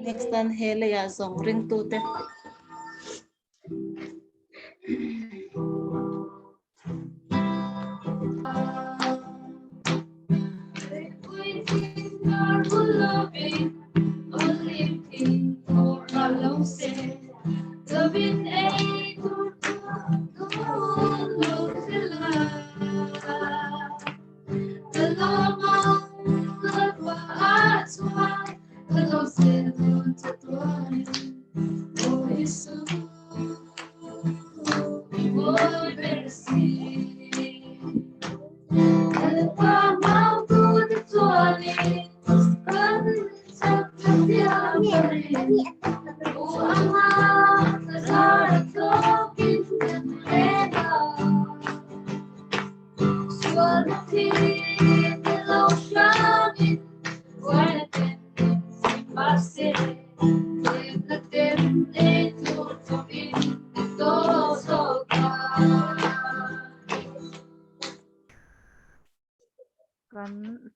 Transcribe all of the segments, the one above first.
Next tan he leiah zawng ringtute.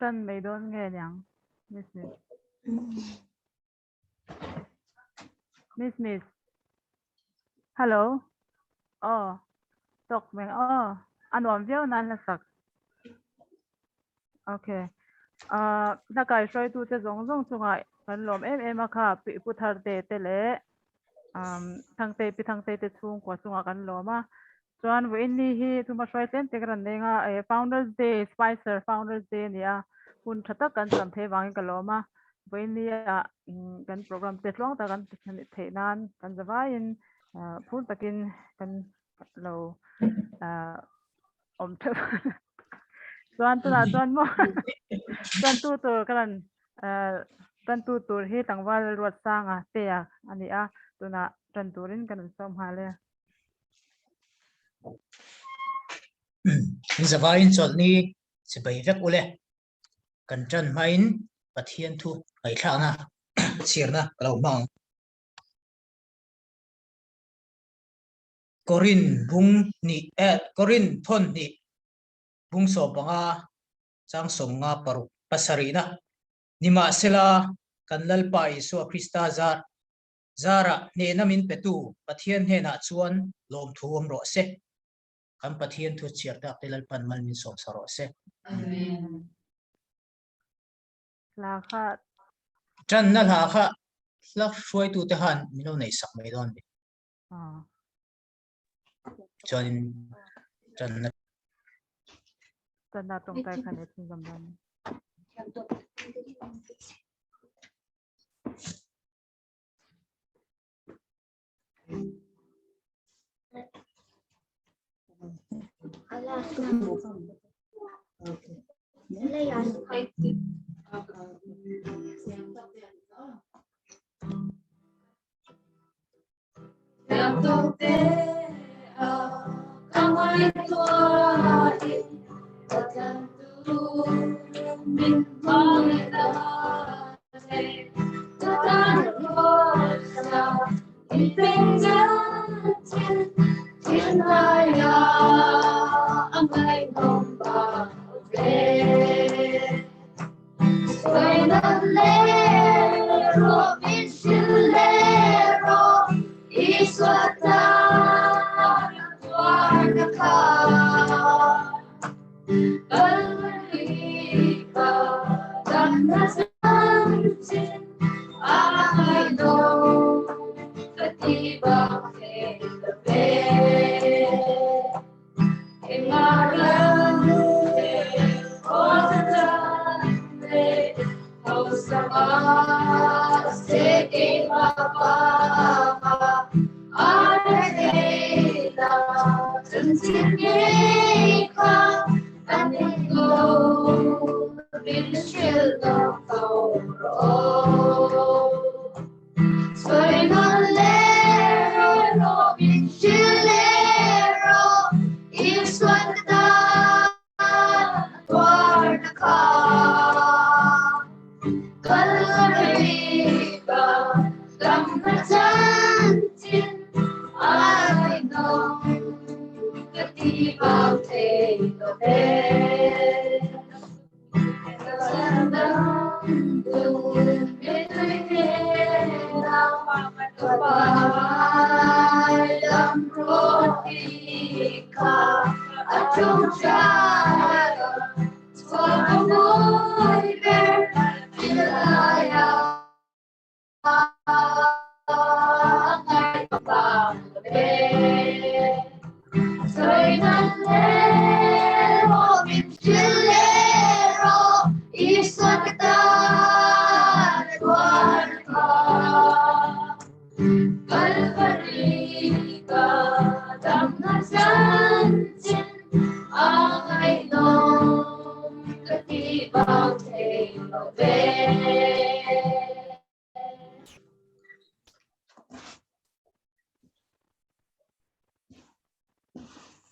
Tan mai dawn nge niang Miss Miss. Miss Miss. Hello. Aw. Tawk mai aw. A nuam viau nan hla sak. Okay. Uh, hla kai hruaitu te zawng zawng chungah kan lawm em em a kha pi pu thar te te leh um, thangte pi thangte te chhungkua chungah kan lawm a. Chuan vawiin ni hi thuma hruai tlem te ka rawn leng a, eh, Founders Day, Spicer Founders Day a ni a, hun tha tak kan cham thei vangin ka lawm a. Vawiin ni ah kan program te tluang tak kan theih nan kan zavaiin phur takin kan lo awm theuh. Chuan tunah chuan maw chuan tu tur ka rawn tan tu tur hi tlangval Ruatsanga Tea a ni a, tunah tan turin ka rawn sawm nghal e. In zavaiin chawlhni chibai vek ule. Kan tan hmain Pathian thu ngaihthlakna chhirna ka lo hmang ang. Korin bung hnih eh Korin thawn hnih bung 15 chang 56 pasarihna nimahsela kan Lalpa Isua Krista zar Zarah hnehna min petu Pathian hnenah chuan lawmthu awm rawh se. Kan Pathian thu chhiar tak te Lalpan mal min sawm sa rawh se. Amen. Hla kha. Tanna hla kha hla hruaitu te khan min lo neih sak mai dawn ni. Chuanin tanna. Tanna tawngtai khan e chhunzawm dawn ni.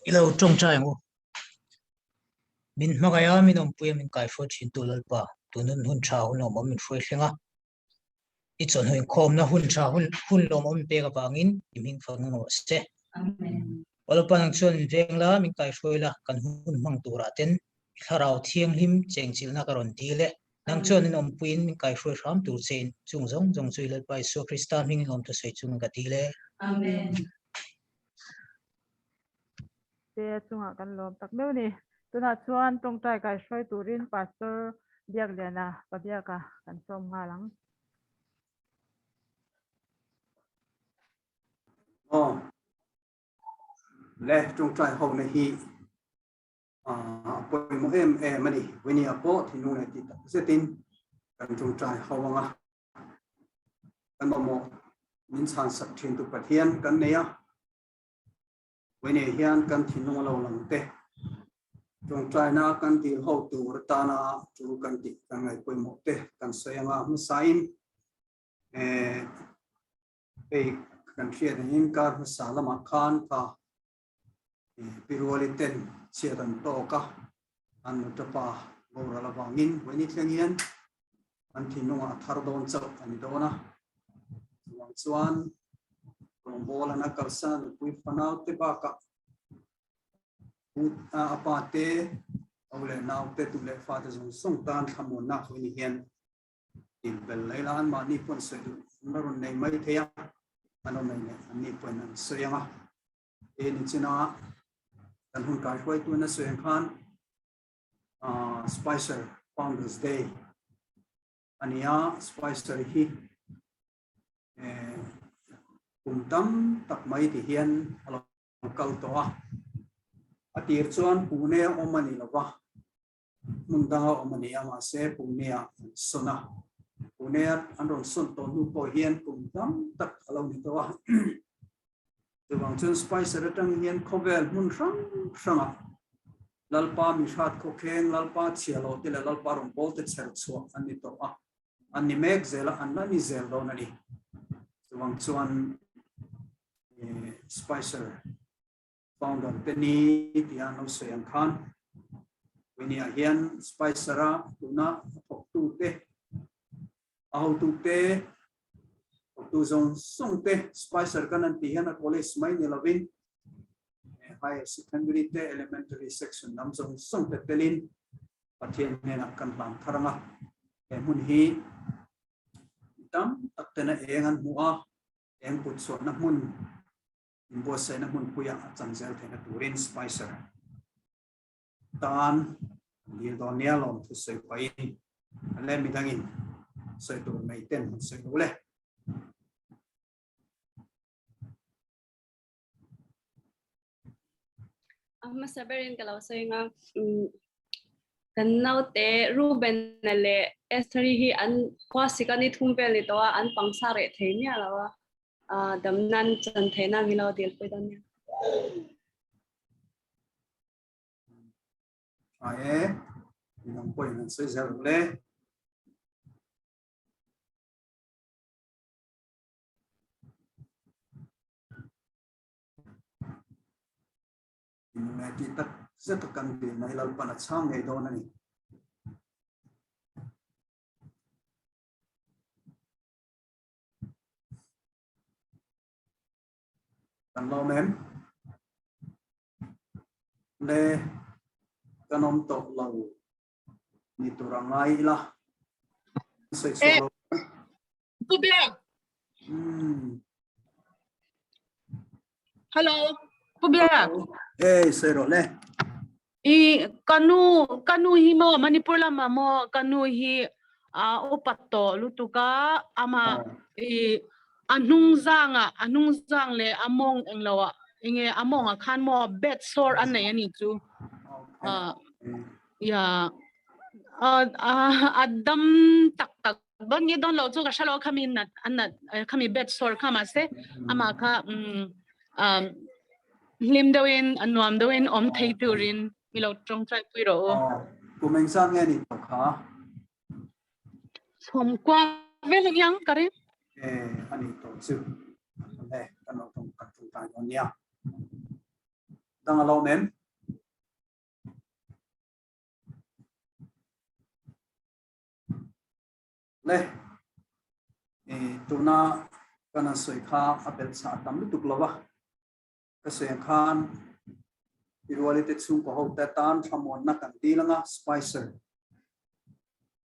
I lo tawngtai ang u. Min hmangaih a, min awmpui a, min kaihruai thin tu Lalpa, tunun hun tha hun lawmawm min hruai thleng a. I chawhnu inkhawmna hun tha hun hun lawmawm min pek avangin i hming fak ngang rawh se. Aw Lalpa nang chuan min veng la, min kaihruai la, kan hun hmang turah ten. I thlarau thianghlim chengchilhna ka rawn dil e. Nang chuan in awmpuiin min kaihruai hram tur chein chung zawng zawng chu i Lalpa Isua Krista hmingin awm thusawi chungin ka dil e. Amen. Te chungah kan lawm tak meuh ni. Tunah chuan tawngtai kaihruai turin Pastor Biakliana Pabiaka kan sawm nghal ang. Aw le tawngtai ho na hi a pawimawh em em a ni. Winia pawh thinlung leh tih tak zetin kan tawngtai ho ang a. Kan mamawh min chhansak thin tu Pathian kan nei a. Winia hian kan thinlung a lo lang te. Tawngtaina kan dil ho tur atana tul kan tih kan ngaih pawimawh te kan sawi ang a hmasain Hei kan hriat angin kar hmasa lamah khan kha Pi Ruali ten chhiat an tawk a, an nutapa boral avangin vawiin thleng hian an thinlungah a thar dawn chauh a ni dawn a. Chuvang chuan rawngbawla na kalsan a nupui fanau te bakah a pa te, au leh nau te, tu leh fa te zawng zawng tan thlamuanna vawiin hian Inbel lai la anmahni pawh an sawi duh an la rawn nei mai thei a, an rawn nei leh anni pawhin an sawi ang a. He ni china kan hun kai hruaitu na sawi ang khan Spicer Founders Day a ni a, Spicer hi kum tam tak mai ti hian a lo kal tawh a. A tir chuan Pune a awm a ni lo va, Hmun danga awm a ni a, mahse Pune-ah an sawn a. Pune-a an rawn sawn tawh hnu pawh hian kum tam tak a lo ni tawh a. Chuvang chuan Spicer atang hian khawvel hmun hrang hrangah Lalpa mihrat khawkheng, Lalpa chhiahloh te leh Lalpa rawngbâwl te chher chhuah an ni tawh a. An ni mek zel a, an la ni zel dawn a ni. Chuvang chuan Spicer Founder te ni tia an lo sawi ang khan Winnie-ah hian Spicer-a tuna a thawktute, a hotute, thawktu zawng zawng te Spicer kan an tih hian a college mai ni lovin higher secondary te elementary section lam zawng zawng te telin Pathian hnenah kan hlan thar ang a. He hmun hi tam tak tena eng an hmuh a, eng kut chhuahna hmun Inbuatsaihna hmunpuia a chan zel theihna turin Spicer tan an dil dawn nia lawm thu sawi pahin a leh midangin sawi tur nei ten han sawi lo le. A hmasa berin ka lo sawi nga kan naute Ruben leh Esther-i hi an khua sik a ni thum vel ni tawh a an pangsa reh thei miah lo a. Dam nan chan theih nan min lo dil pui dawn nia. Tha e, midang pawhin an sawi zel rawh le. Inne tih tak zet a kan dil na hi Lalpan a chhang ngei dawn a ni. Kan lawm em? Le kan awm tawh lo ni tur a ngai ila. Sawi chhuak lo. Pu Biak. Hello. Pu Biak. Hey, sawi rawh le. I kanu kanu hi maw Manipur lama maw kanu hi a upat tawh lutuk a ama i a hnung zanga a hnung zang leh a mawng englo ah enge a mawng ah khan maw bed sore a nei ani chu a ya a a dam tak tak dawn nge dawn lo chu ka hrelo khami nat an nat khami bed sore kha mahse amah kha um Hlim deuhin, a nuam deuhin awm thei turin mi lo tawngtai pui rawh u. Kum eng zat nge ni tawh kha? Sawmkua vel ang iang ka ring. E, a ni tawh chu. Le, kan lo tawng kan tawngtai dawn nia. Dang a lawm em? Le, e, tuna kan han sawi kha a belh chah tam lutuk lo va. Ka sawi ang khan Piruali te chhungkaw ho te tan thlamuanna kan dil anga Spicer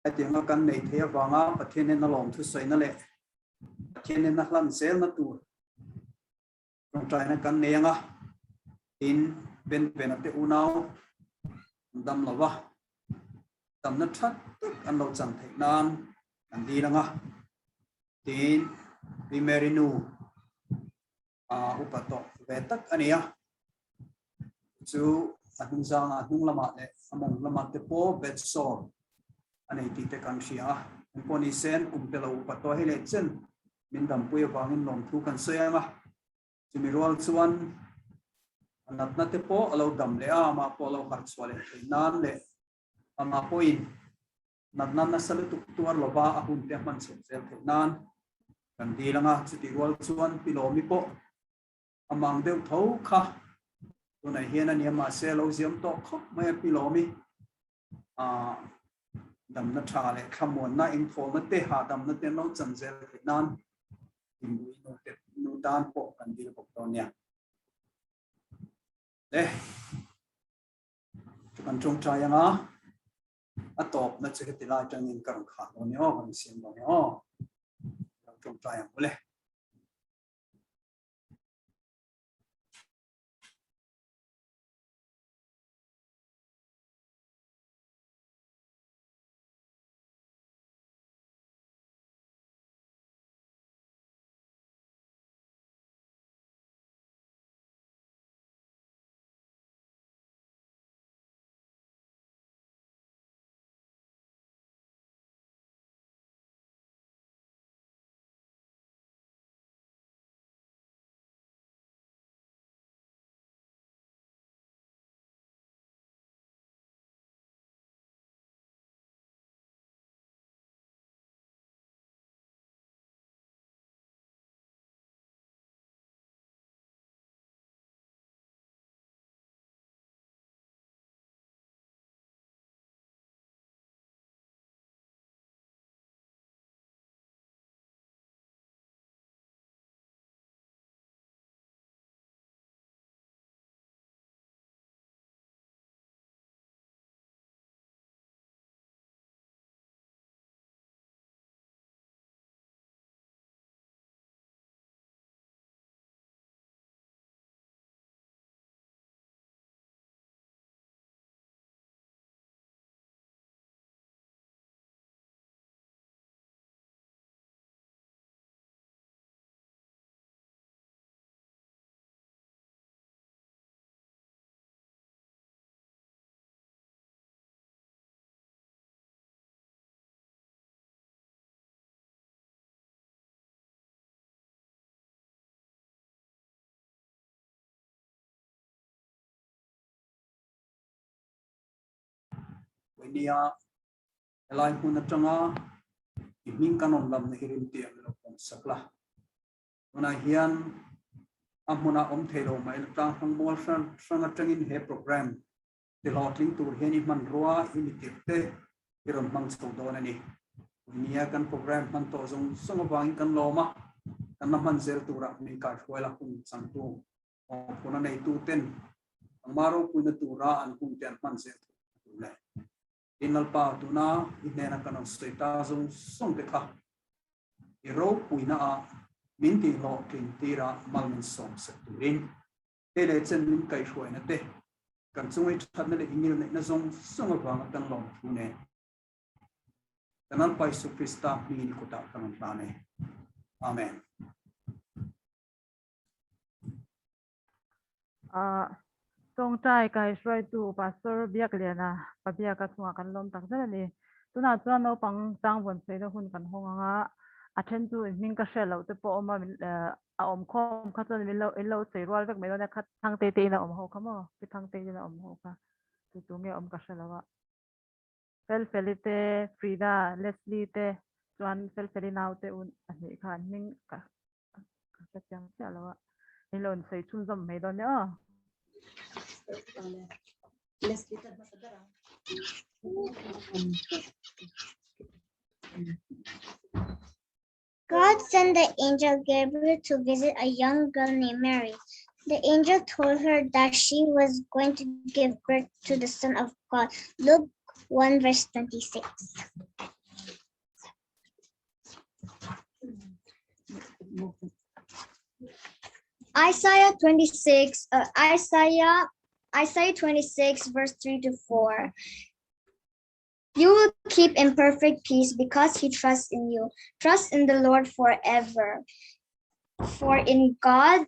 hetianga kan nei thei avanga Pathian hnena lawmthusawina leh Pathian hnena hlan zelna tur tawngtaina kan nei anga tin Ben Bena te unau an dam lo va, damna tha tak an lo chan theih nan kan dil anga tin Pi Mary nu a upa tawh ve tak a ni a, chu a hnung zanga a hnung lamah leh a mawng lamah te pawh bed sore a nei tih te kan hria a, engpawh ni sen kum te lo upa tawh hei leh chen min dampui avangin lawmthu kan sawi ang a, chumi rual chuan a natna te pawh a lo dam leh a, amah pawh a lo harh chhuah leh theih nan leh amah pawhin Natna nasa lutuk tuar lova a hunte a hman chhoh zel theih nan kan dil ang a, chutih rual chuan Pi Lawmi pawh a mang deuh tho kha tunah hian a nia mahse lo ziam tawh khawp mai a Pi Lawmi ah damna tha leh thlamuanna engthawlna te hahdamna te an lo chan zel theih nan inui nu te nu tan pawh kan dil bawk dawn nia. Le chu kan tawngtai anga. A tawpna chu heti lai tangin ka rawn khah dawn e aw, ka rawn siam dawn e aw. Lo tawngtai ang ule. Nia helai hmun atanga i hming kan rawn lamna hi rimti ang lo pawm sak la. Tunah hian a hmunah awm thei lo mai tlang hrang mual hrang hrang atangin he program ti hlawhtling tur hian i hmanrua i mi tirh te i rawn hmang chho dawn a ni. Nia kan program hman tawh zawng zawng avangin kan lawm a, kan la hman zel turah min kaihruai la hun changtu Mawhphurhna neituten engmah ropuina tura an hunte an hman zel thei a tum le. Tin Lalpa, tuna i hnena kan rawn sawi ta zawng zawng te kha i ropuina ah min tihhlawhtlin tira mal min sawm sak turin hei leh chen min kaihhruaina te kan chunga i thatna leh i ngilneihna zawng zawng avanga kan lawm thu nen kan Lalpa Isu Krista hmingin i kutah kan rawn hlan e. Amen. Tawngtai kai hruaitu Pastor Biakliana Pabiaka chungah kan lawm tak zet a ni. Tunah chuan naupang changvawn sawina hun kan hawng ang a, a then chu inhming ka hriat loh te pawh a awm a, a awm khawm kha chuan min lo in lo sawi rual vek mai dawn a, kha Thangte te in a awm ho kha maw? Pi Thangte in a awm ho kha tu tu nge awm ka hre lo a. Felfeli te, Frida, Leslie te chuan Felfeli naute un a hnih kha an hming ka Ka hre chiang chiah lo a. In lo insawi chhunzawm mai dawn nia aw. God sent the angel Gabriel to visit a young girl named Mary. The angel told her that she was going to give birth to the Son of God. Luke 1 verse 26. Isaiah 26, uh, Isaiah, Isaiah 26, verse 3 to 4. You will keep in perfect peace because he trusts in you. Trust in the Lord forever. For in God,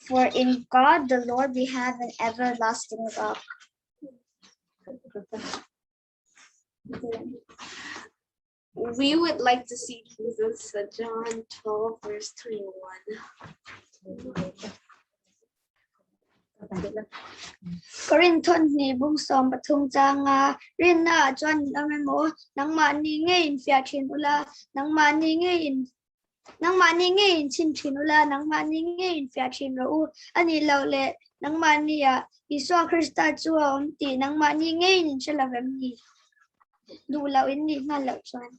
for in God the Lord we have an everlasting rock. We would like to see Jesus, John 12, verse 21. Korin thawn hnih bung 13 changa rinna ah chuan in awm emaw, nangmahni ngei in fiah thin ula, nangmahni ngei in nangmahni ngei in chhin thin ula, nangmahni ngei in fiah thin rawh u. A nih loh leh nangmahni ah Isua Krista chu a awm tih nangmahni ngeiin in hre lo vem ni? Duh loh in nih nghal loh chuan.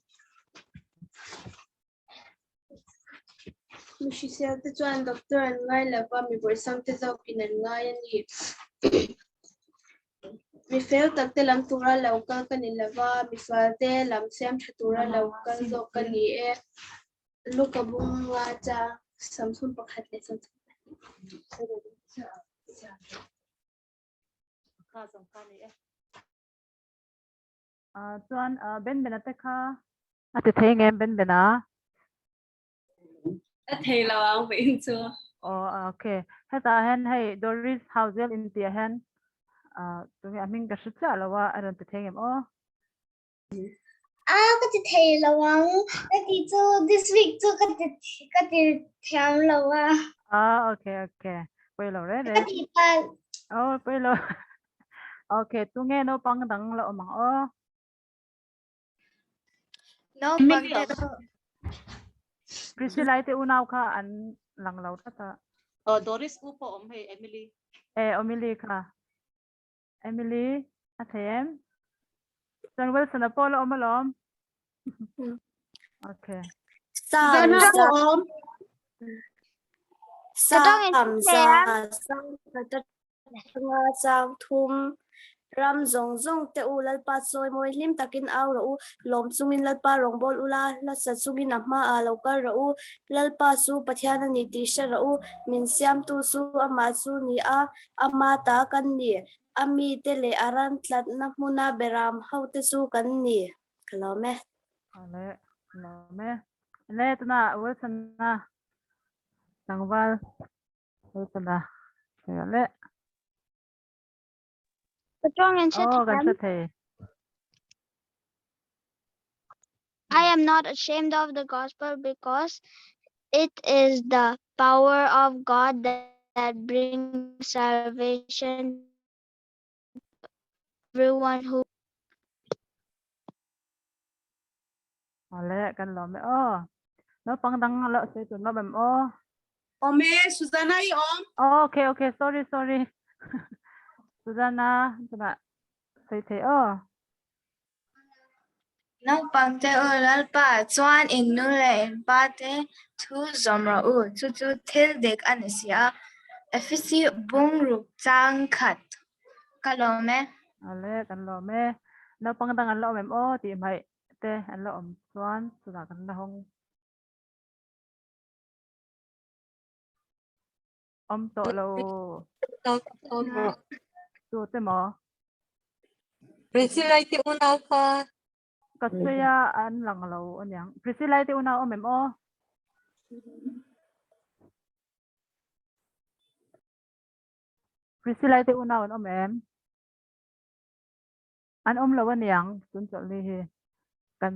Mi hrisel te chuan doctor an ngai lova, mi vawisang te zawkin an ngai a ni. Mi fel tak te lam tura lo kal ka ni lova, mi sual te lam siam tha tura lo kal zawk ka ni e. Luka bunga chang 31 leh 32. Kha zawng kha ni e. Chuan Ben Bena te kha a ti thei ngem Ben Bena? A thei lo ang vein chu. Oh, okay. Hetah hian hei Doris Hauzel in tih ah hian tunge a hming ka hre chiah lo a, a rawn ti thei ngem aw? A ka ti thei lo ang. Ka ti chu this week chu ka ti ka ti thiam lo a. Ah, okay, okay. Pawi lo re re. Ka ti palh. Oh, pawi lo. Okay, tunge naupang dang la awm ang aw. Naupang te pawh. Priscilla te unau kha an lang lo tlat a. Oh, Doris u pawh awm hei, Emily. Eh, Emily kha. Emily, a thei em? Chuan Wilson-a pawh la awm alawm. Okay. Zana pawh awm. Sam za sang nga chang thum ram zawng zawng te u Lalpa chawi mawi hlim takin au rawh u lawm chungin Lalpa rawngbâwl ula hla sa chungin a hmaah lo kal rawh u Lalpa chu Pathian a ni tih hre rawh u min siamtu chu amah chu ni a ama ta kan ni a mite leh a ran tlatna hmuna beram hote chu kan ni ka lawm e. Ale, lawm e. Le tuna Wilson a tlangval Wilson a le. Ka tawng in hre Oh, kan thiam. hre thei. I am not ashamed of the gospel because it is the power of God that, that brings salvation to everyone who Ale, kan lawm e aw. Naupang dang lo sawi tur lawm em aw. Awm e, Susanna i awm. Oh, okay, okay, sorry, sorry. Susanna, tunah sawi thei aw. Naupang te u Lalpa chuan in nu leh in pa te thu zawm rawh u, chu chu thil dik a ni si a. Efesi bungruk chang khat ka lawm e. Ale, kan lawm e. Naupang dang an la awm em aw tih hmaih te an la awm chuan chutah kan la hawng. Awm tawh lo. Tu te maw? Priscilla te unau kha. Ka sawi a an lang lo aniang. Priscilla te unau awm em aw? Priscilla te unau an awm em? An awm lo aniang tun chawlh ni hi kan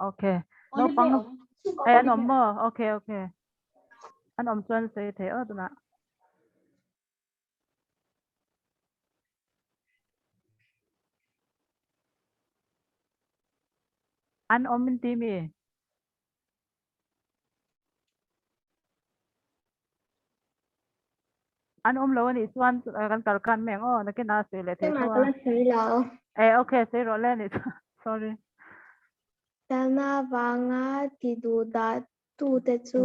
okay naupang eh an awm maw okay okay an awm chuan sawi thei aw tunah an awm in ti mi An awm lo a nih chuan kan kal khan mai ang aw nakin a sawi leh thei tho a. Eh okay sawi rawh le nih chuan sorry. Talna vanga ti duh dah tute chu.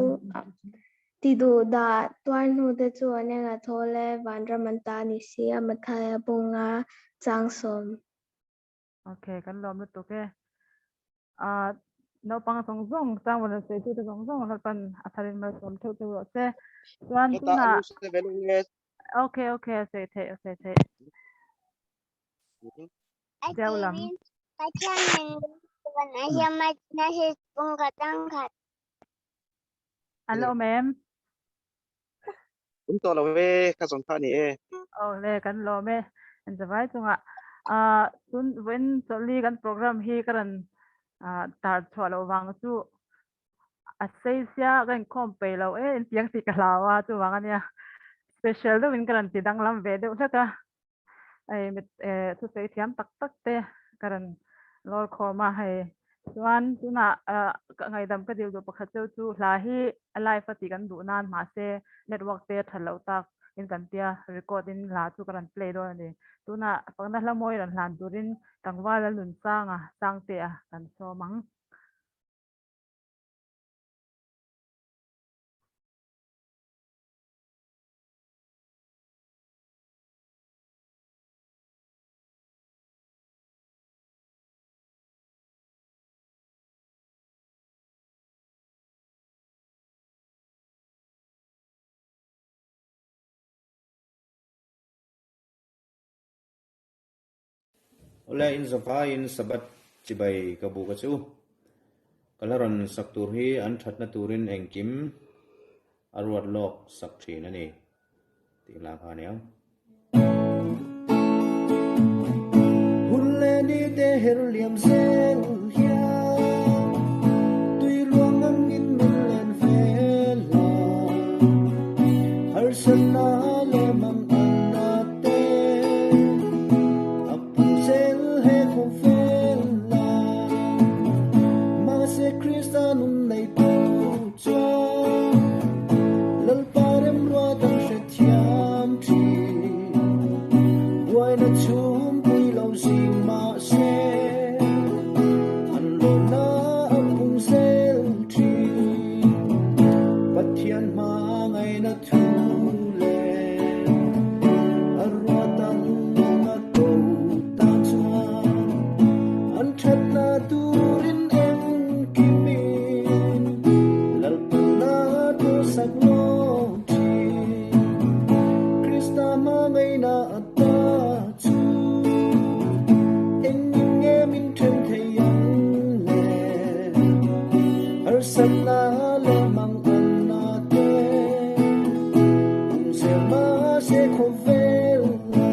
Ti duh dah tuar hnu te chu an eng a thawl e, vanram an ta ni si a, Mathaia bunga chang sawm. Ok, kan lawm lutuk e. Ah, naupang zawng zawng, changvawn an sawi tute zawng zawng Lalpan a tharin malsawm theuh theuh rawh se. Chuan Heta tunah an sawi ve lung nge. Ok, ok, a sawi theih, a sawi theih. Cheu lam. Pathian min van a hiam a na hi pung khat ang khat. An la awm em? Um tawh lo e, ka zawng kha a ni e. Aw le, kan lawm e. An zavai chungah ah tun vawiin chawlhli kan program hi ka rawn ah tar chhuah loh vang chu a sei sia ka inkhawm peih loh e intiang tih ka hlau a chuvang a nia. Special deuhin ka rawn ti danglam ve deuh hlek a. Hei mit eh thusawi thiam tak tak te ka rawn lawr khawm a hei chuan tunah ah ka ngaihdam ka dil duh pakhat cheu chu hla hi a live a tih kan duh nan mahse network te a that loh tak in kan tia record in hla chu ka rawn play dawn a ni tunah fakna hla mawi rawn hlan turin tlangval a nun sanga sangte-a kan sawm ang. Awle in zavaiin Sabbath chibai ka buk a chu. Ka la rawn sak tur hi an thatna turin engkim a ruat lawk sak thin a ni tih hla kha a ni ang. Hun leh ni te her liam zel hian tui luang angin min len vel a, harsatna leh manganna te a pung zel he khawvel a, mahse Krista nun nei tu chuan Lalpa remrua dang hre thiam thin. Buaina chhungpui lo zing mahse an lawmna a pung zel thin. Pathian hmangaihna thu leh a ruat ang a ko tan chuan an thatna turin engkimin Lalpana thu sak lawk thin. Krista hmangaihna a ta chu engin nge min then thei ang le? Harsatna leh manganna te pumsel mahse khawvel la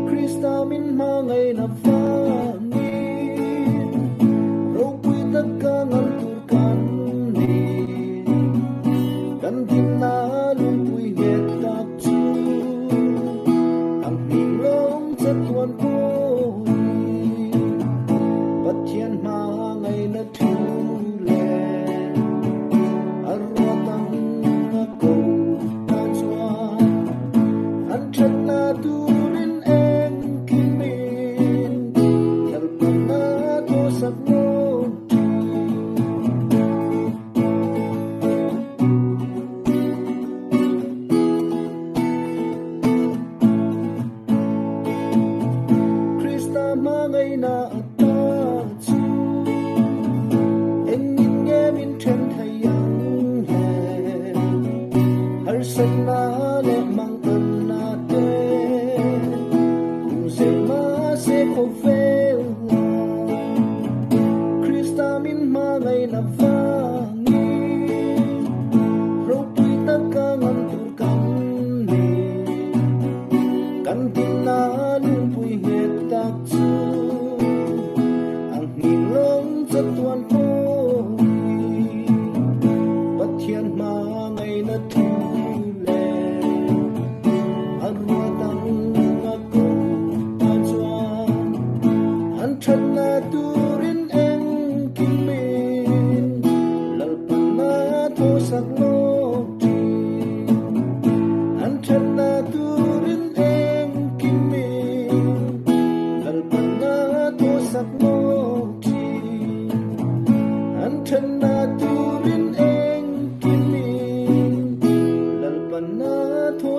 Krista min hmangaihna vangin ropui taka ngam tur kan ni. Kan dinna lungpui nghet tak chu ang hming lawng chatuan pawh ni. Pathian hmangaihna thu leh a ruat ang a ko tan chuan.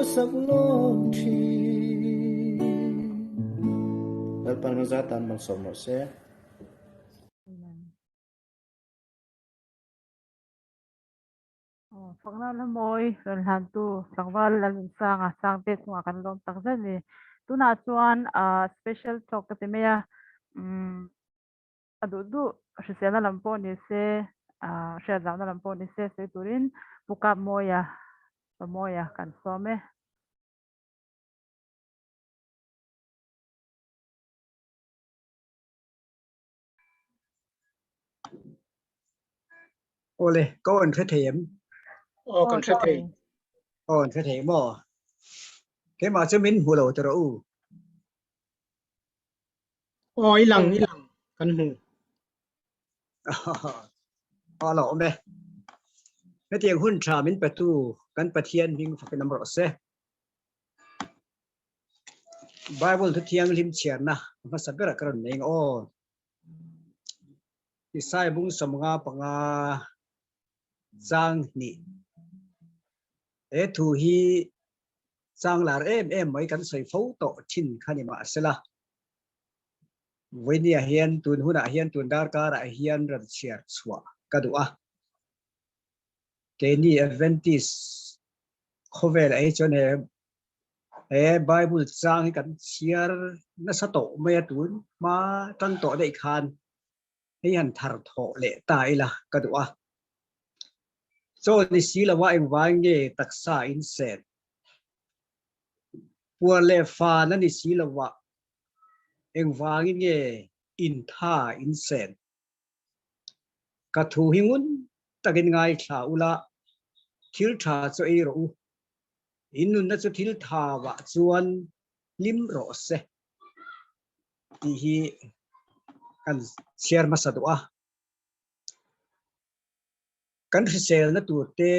sak lawk thin. Lalpan hmasa tan malsawm rawh se. Fakna la mawi rawn hlantu tlangval Lalnunsanga Sangte chungah kan lawm tak zet a ni. Tunah chuan special talk ka ti mai a, a duh duh hriselna lam pawh ni se, hriatzauhna lam pawh ni se sawi turin Pu Kapmawia, Pamawia kan sawm e. Awle, ka awn hre thei em? Aw, kan hre thei. Aw, an hre thei maw? Keimah chu min hmu lo ta rawh u. Aw, i lang, i lang, kan hmu. Aw, lo awm e. Hetiang hun tha min petu kan Pathian hming fakin awm rawh se. Bible thu thianghlim chhiarna hmasa berah ka rawn nei ang aw. Isai bung 55 chang hnih. He thu hi chang lar em em mai kan sawi fo tawh thin kha ni mahsela vawinia hian tun hunah hian tun darkarah hian rawn chhiar chhuah ka duh a. Keini Adventist khawvel ah hi chuan he he Bible chang hi kan chhiar nasa tawh mai a tun hma tan tawh daih khan hei han thar thawh leh ta ila ka duh a. Chaw ni si lova engvai nge taksa in sen puar leh fan a ni si lova engvangin nge in tha in sen. Ka thu hi ngun takin ngaithla ula thil tha chu ei rawh u. In nunna chu thil tha vah chuan hlim rawh se tih hi kan chhiar hmasa duh a. Kan hriselna tur te,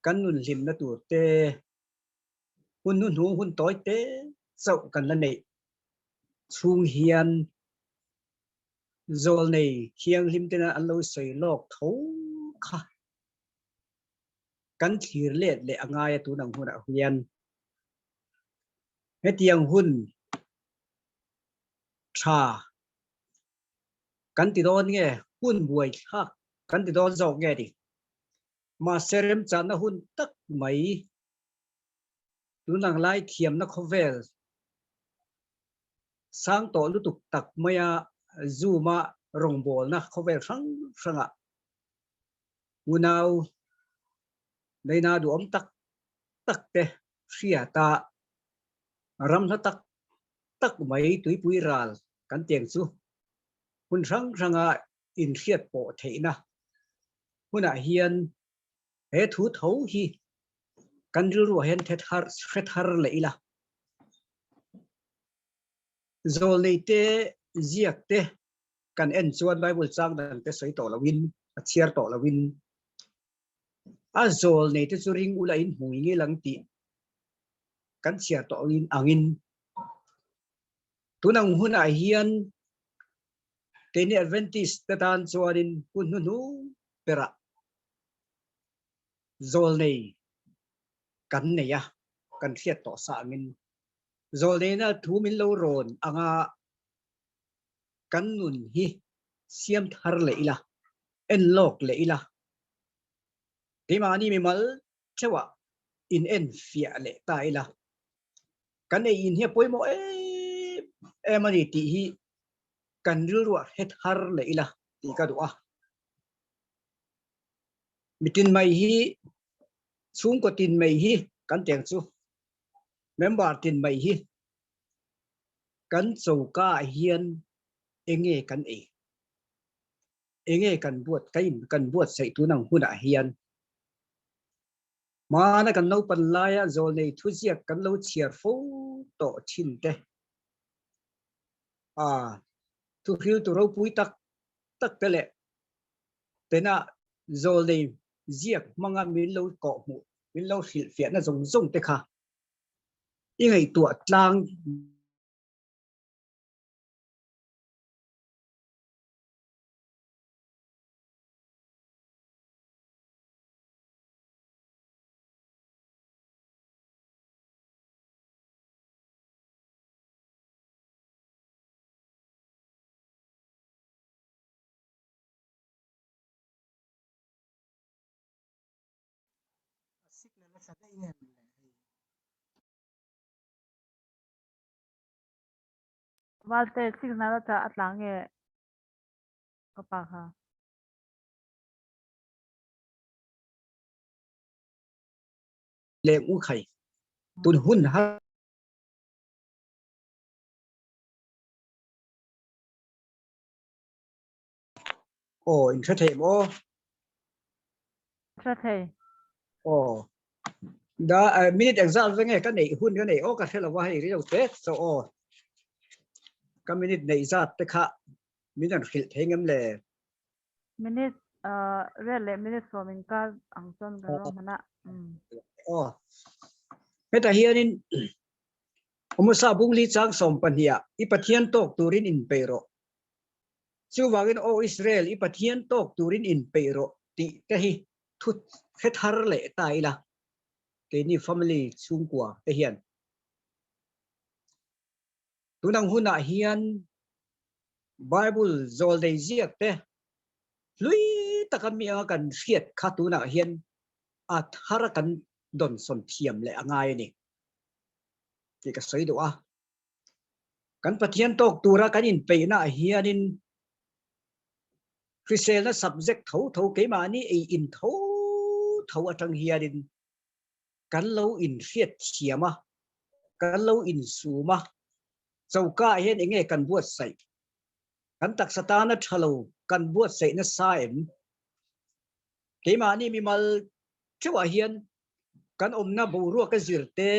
kan nun hlimna tur te, hun hnuhnung hun tawi te chauh kan la neih chhung hian zawlnei thianghlim tena an lo sawi lawk tho kha kan thlir let leh a ngai a tun ang hunah hian hetiang hun tha kan ti dawn nge hun buai thlak kan ti dawn zawk nge ni mahse remchanna hun tak mai tun ang lai thiamna khawvel sang tawh lutuk tak maia Zoom-a rawngbawlna khawvel hrang hrangah unau leina duhawm tak tak te hriata ram hla tak tak mai tuipui ral kan tiang chu hun hrang hranga inhriat pawh theihna hunah hian he thu tho hi kan rilruah hian hre thar leh ila. Zawlnei te ziak te kan en chuan Bible chang dang te sawi tawh loin a chhiar tawh loin a zawlnei te chu ring ula in hmui ngil ang tih kan chhiar tawh in angin tunang hunah hian keini Adventist te tan chuanin hun hnuhnung berah zawlnei kan nei a kan hriat tawh sa angin zawlneina thu min lo rawn anga kan nun hi siam thar leh ila, en lawk leh ila, keimahni mimal theuhah in en fiah leh ta ila, kan ei in hi a pawimawh em em a ni tih hi kan rilruah hre thar leh ila tih ka duh a. Mitin mai hi chhungkaw tin mai hi kan teng chu member tin mai hi kan choka ah hian enge kan ei enge kan buat ka in kan buatsaih tun ang hunah hian hmana kan naupan laia zawlnei thuziak kan lo chhiar fo tawh thin te a thuhril tu ropui tak tak te leh tena zawlnei ziak hmanga min lo kawhhmuh min lo hrilhfiahna zawng zawng te kha i ngaihtuah tlang la tla daih nge maw le hei. Valte signal a tla a tla nge ka pa kha. Le u khai tun hun har Aw in hre thei maw? Hre thei. Aw. Da minute exam ve nge ka neih hun ka neih aw ka hre lo va hei ri lo te so aw. Ka minute neih zat te kha min an hrilh thei ngem le. Minute rel leh minute sawm inkar ang chuan ka rawng hman a. Aw. Hetah hianin Amosa bungli chang 12 ah i Pathian tawk turin inpeih rawh. Chuvangin Aw Israel, i Pathian tawk turin inpeih rawh tih te hi thu hre thar leh ta ila, keini family chhungkua te hian. Tunang hunah hian Bible zawldei ziak te hlui taka mi anga kan hriat kha tunah hian a thara kan dawnsawn thiam leh a ngai a ni tih ka sawi duh a. Kan Pathian tawk tura kan inpeihna ah hianin hriselna subject tho tho keimahni ei in tho tho atang hianin kan lo inhriat thiam a, kan lo insum a, choka ah hian enge kan buatsaih? Kan taksa tana tha lo kan buatsaih nasa em? Keimahni mimal theuhah hian kan awmna boruak a zir te,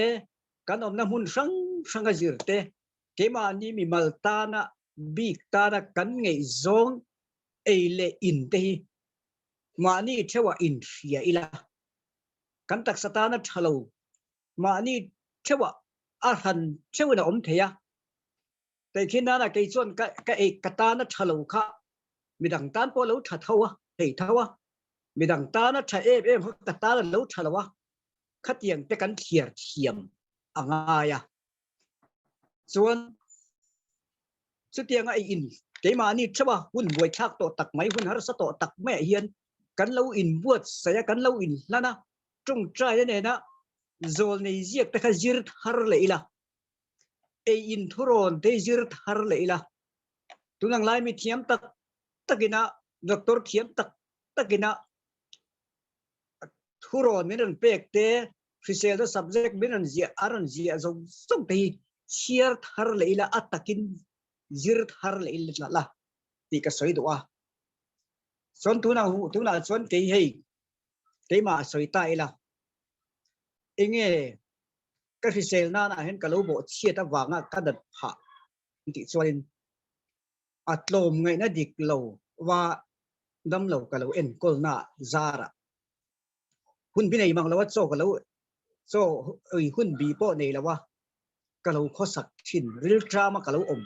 kan awmna hmun hrang hrang a zir te, keimahni mimal tana bik tana kan ngaihzawng ei leh in te hi mahni theuhah inhria ila, kan taksa tana tha lo mahni theuhah a hran theuhin a awm thei a. Tehkhin nana kei chuan ka ka ei ka tana tha lo kha midang tan pawh lo tha tho a, thei tho a, midang tana tha em em kha ka tan a lo tha lo a, khatiang te kan thliar thiam a ngai a. Chuan chutianga ei in keimahni theuh a hun buaithlak tawh tak mai, hun harsa tawh tak maiah hian kan lo inbuatsaih a, kan lo inhlan a, tawngtaina nena zawlnei ziak te kha zir thar leh ila, ei in thurawn te zir thar leh ila, tunang lai mi thiam tak takina doctor thiam tak takina thurawn min rawn pek te, hriselna subject min rawn ziah a rawn ziah zawng zawng te hi chhiar thar leh ila a takin zir thar leh ila la tih ka sawi duh a. Chuan tunah tunah chuan kei hei keimah sawi ta ila enge ka hrisel nana hian ka lo bawh chhiat avanga ka dat phah tih chuanin a tlawm ngaihna dik lo va dam lo ka lo enkawl na zara hun bi nei mang lo a chaw ka lo chaw ui hun bi pawh nei lo a ka lo khawsak thin rilṭama ka lo awm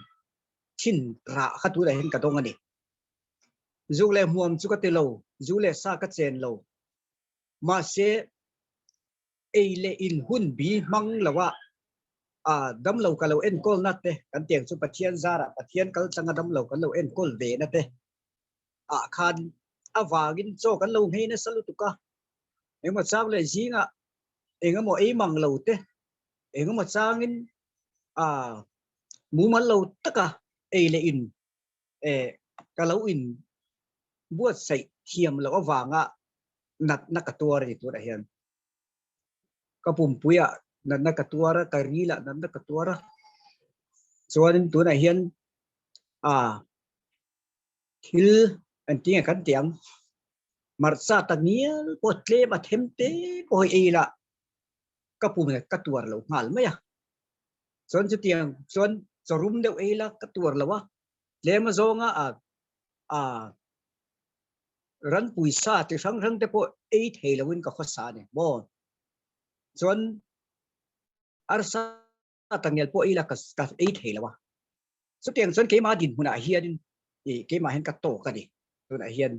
thin rah kha tunah hian ka dawng a ni. Zu leh hmuam chu ka ti lo, zu leh sa ka chen lo. Mahse ei leh in hun bi hmang lo a a dam lo ka lo enkawl na te kan tiang chu Pathian zarah Pathian kal tlanga dam lo kan lo enkawl ve na te ah khan avangin chaw kan lo nghei nasa lutuk a, engemaw chang leh zingah engemaw ei mang lo te, engemaw changin a mumal lo taka ei leh in eh ka lo in buatsaih thiam loh avanga natna ka tuar a ni tunah hian. Ka pumpuiah natna ka tuar a, ka rilah natna ka tuar a, chuanin tunah hian a thil engtinge kan tih ang hmarcha tak ngial pawh tlem a them te pawh hi ei ila ka pum leh ka tuar lo nghal mai a chuan chutiang chuan chawrum deuh ei ila ka tuar lo a tlem a zawnga a a ran puisa chi hrang hrang te pawh ei thei loin ka khawsa a ni maw chuan arsa Tangel pawh ila ka ka ei thei lo a. Chutiang chuan keimah dinhmunah hianin ih keimah hian ka tawk a ni tunah hian.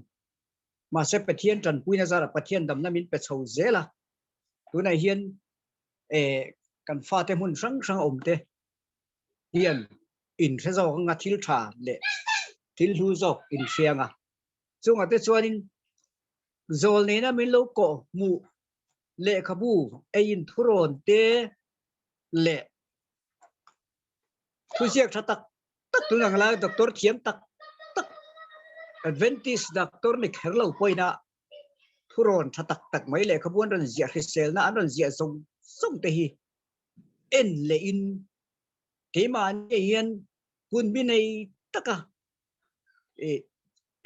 Mahse Pathian tanpuina zarah Pathian damna min pe chho zel a. Tunah hian eh kan fate hmun hrang hrang awm te hian inhre zawk anga thil tha leh thil hlu zawk inhre anga. Chungah te chuanin zawl nena min lo kawh hmuh. Lehkhabu eiin thurawn te leh thuziak tha tak tak tun ang lai doctor thiam tak tak Adventist doctor ni kher lo pawhin a thurawn tha tak tak mai lehkhabu an rawn ziah hriselna an rawn ziah zawng zawng te hi en leh in keimahni hian hun mi nei taka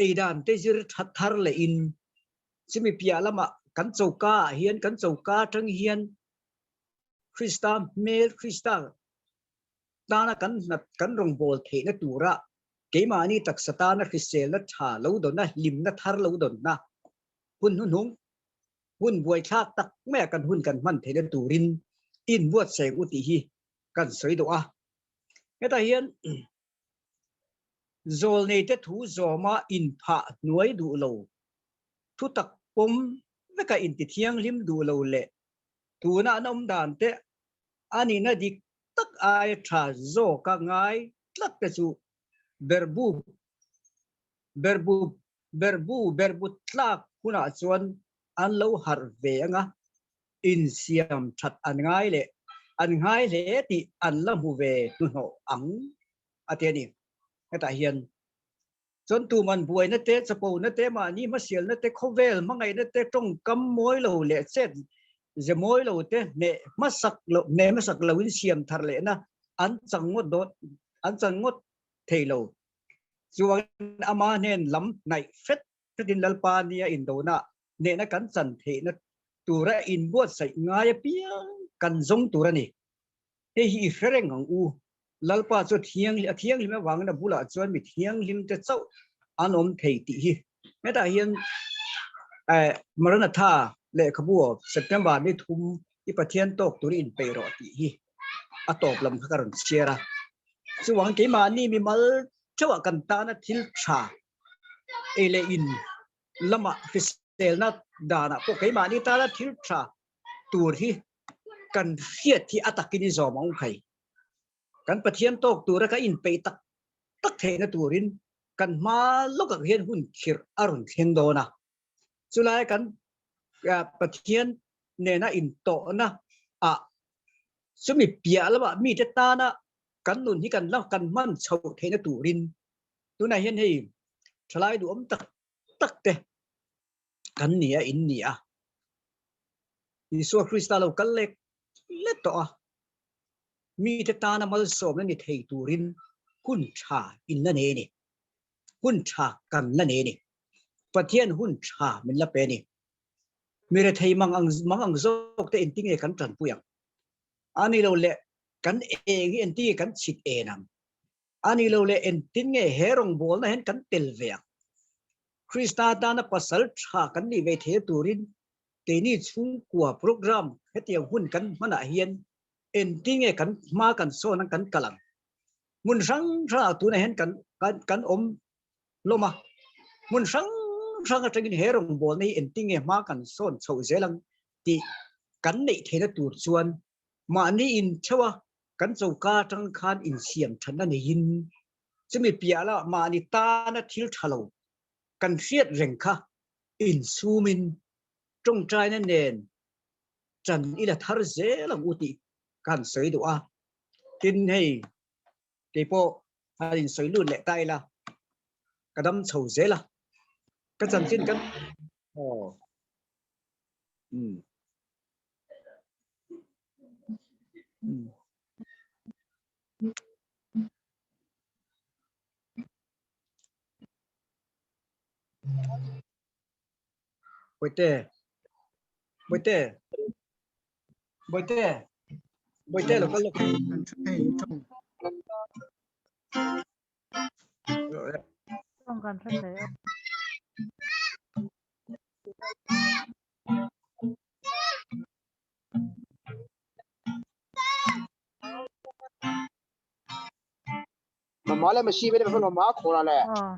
ei dan te zir that thar leh in chumi piah lamah kan choka ah hian kan choka atang hian Krista hmel Krista tana kan hnat kan rawngbâwl theihna tura keimahni taksa tana hriselna tha lo dawnna hlimna thar lo dawnna hun hnuhnung hun buaithlak tak maia kan hun kan hman theihna turin inbuatsaih u tih hi kan sawi duh a. Hetah hian zawlneite thu zawma inphah hnuai duh lo, thutak pawm veka intithianghlim duh lo leh tuna an awm dan te a nihna dik tak aia tha zawka ngai tlat te chu berbu berbu berbu berbu tlak hunah chuan an lo harh ve anga insiam that an ngai leh an ngai hle tih an la hmu ve hnuhnawh ang a ti a ni. Hetah hian chuan tuman buaina te, chapona te, mahni hmasialna te, khawvel hmangaihna te, tawngkam mawi lo leh chet ze mawi lo te hneh hmasak lo hneh hmasak lo in siam thar lehna an chang ngawt dawn an chang ngawt thei lo. Chuvangin ama hnen lam hnaih hret hretin Lalpa nia indona hnehna kan chan theihna tura inbuatsaih ngai apiang kan zawng tur a ni. Hei hi i hre reng ang u. Lalpa chu a thianghlim avangin a bulah chuan mi thianghlim te chauh an awm thei tih hi. Hetah hian Maranatha lehkhabu September ni thum i Pathian tawk tur i inpeih rawh tih hi a tawp lam kha ka rawn chhiar a. Chuvangin keimahni mimal theuhah kan tana thil tha ei leh in lamah hriselna danah pawh keimahni tana thil tha tur hi kan hriat hi a takin i zawm ang khai. Kan Pathian tawk tura ka inpeih tak tak theihna turin kan hma lawkah hian hun khirh a rawn thleng dawn a. Chulai kan Pathian nena intawhna ah chumi piah lamah mite tana kan nun hi kan la kan hman chhoh theihna turin tunah hian hei thalai duhawm tak tak te kan ni a, in ni a. Isua Krista lo kal lek lek tawh a, mite tana malsawmna ni thei turin hun tha in la nei a ni. Hun tha kan la nei a ni. Pathian hun tha min la pe a ni. Mi rethei mang ang mang ang zawk te engtinge kan tanpui ang? A ni lo leh kan eng hi engtinge kan chhit en ang? A ni lo leh engtin nge he rawngbawlna hian kan tel ve ang? Krista tana pasal tha kan nih ve thei turin keini chhungkua program hetiang hun kan hmanah hian engtin nge kan hma kan sawn ang kan kal ang? Hmun hrang hrangah tunah hian kan kan kan awm hlawm a, hmun hrang hrang atangin he rawngbawlna hi engtin nge hma kan sawn chhoh zel ang tih kan neih theihna tur chuan mahni intheuh a kan choka atang khan insiam thatna neiin chumi piah lamah mahni tana thil tha lo kan hriat reng kha insumin tawngtaina nen chan i la thar zel ang u tih ka han sawi duh a. Tin hei keipawh han insawi lut leh ta ila ka dam chho zel a, ka chanchin kan aw umm. Boite Boite Boite Boite lo kal lo Tawng kan hre thei a. 妈妈来没西边的，妈妈哭了嘞。 Ờ.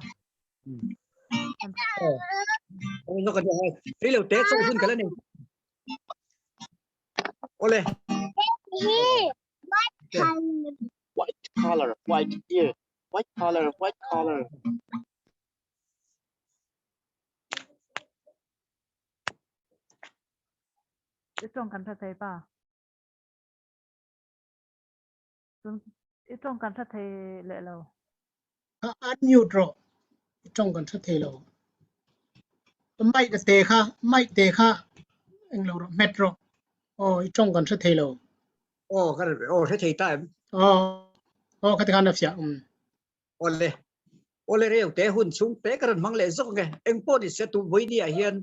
Nó còn cái liều té trong hun cái này. Ole. White color, white ear, white color, white color. I tawng kan hre thei pa. Tun i tawng kan hre thei leh lo. Kha unmute rawh. I tawng kan hre thei lo. Mic a te kha, mic te kha eng lo rawh, hmet rawh. Aw, i tawng kan hre thei lo. Aw, ka aw hre thei ta em? Aw, aw khati khan a fiah. Um. Awle. Awle reu te hun chhung te ka rawn hmang leh zawk nge. Eng pawh ni se tu vawiini ah hian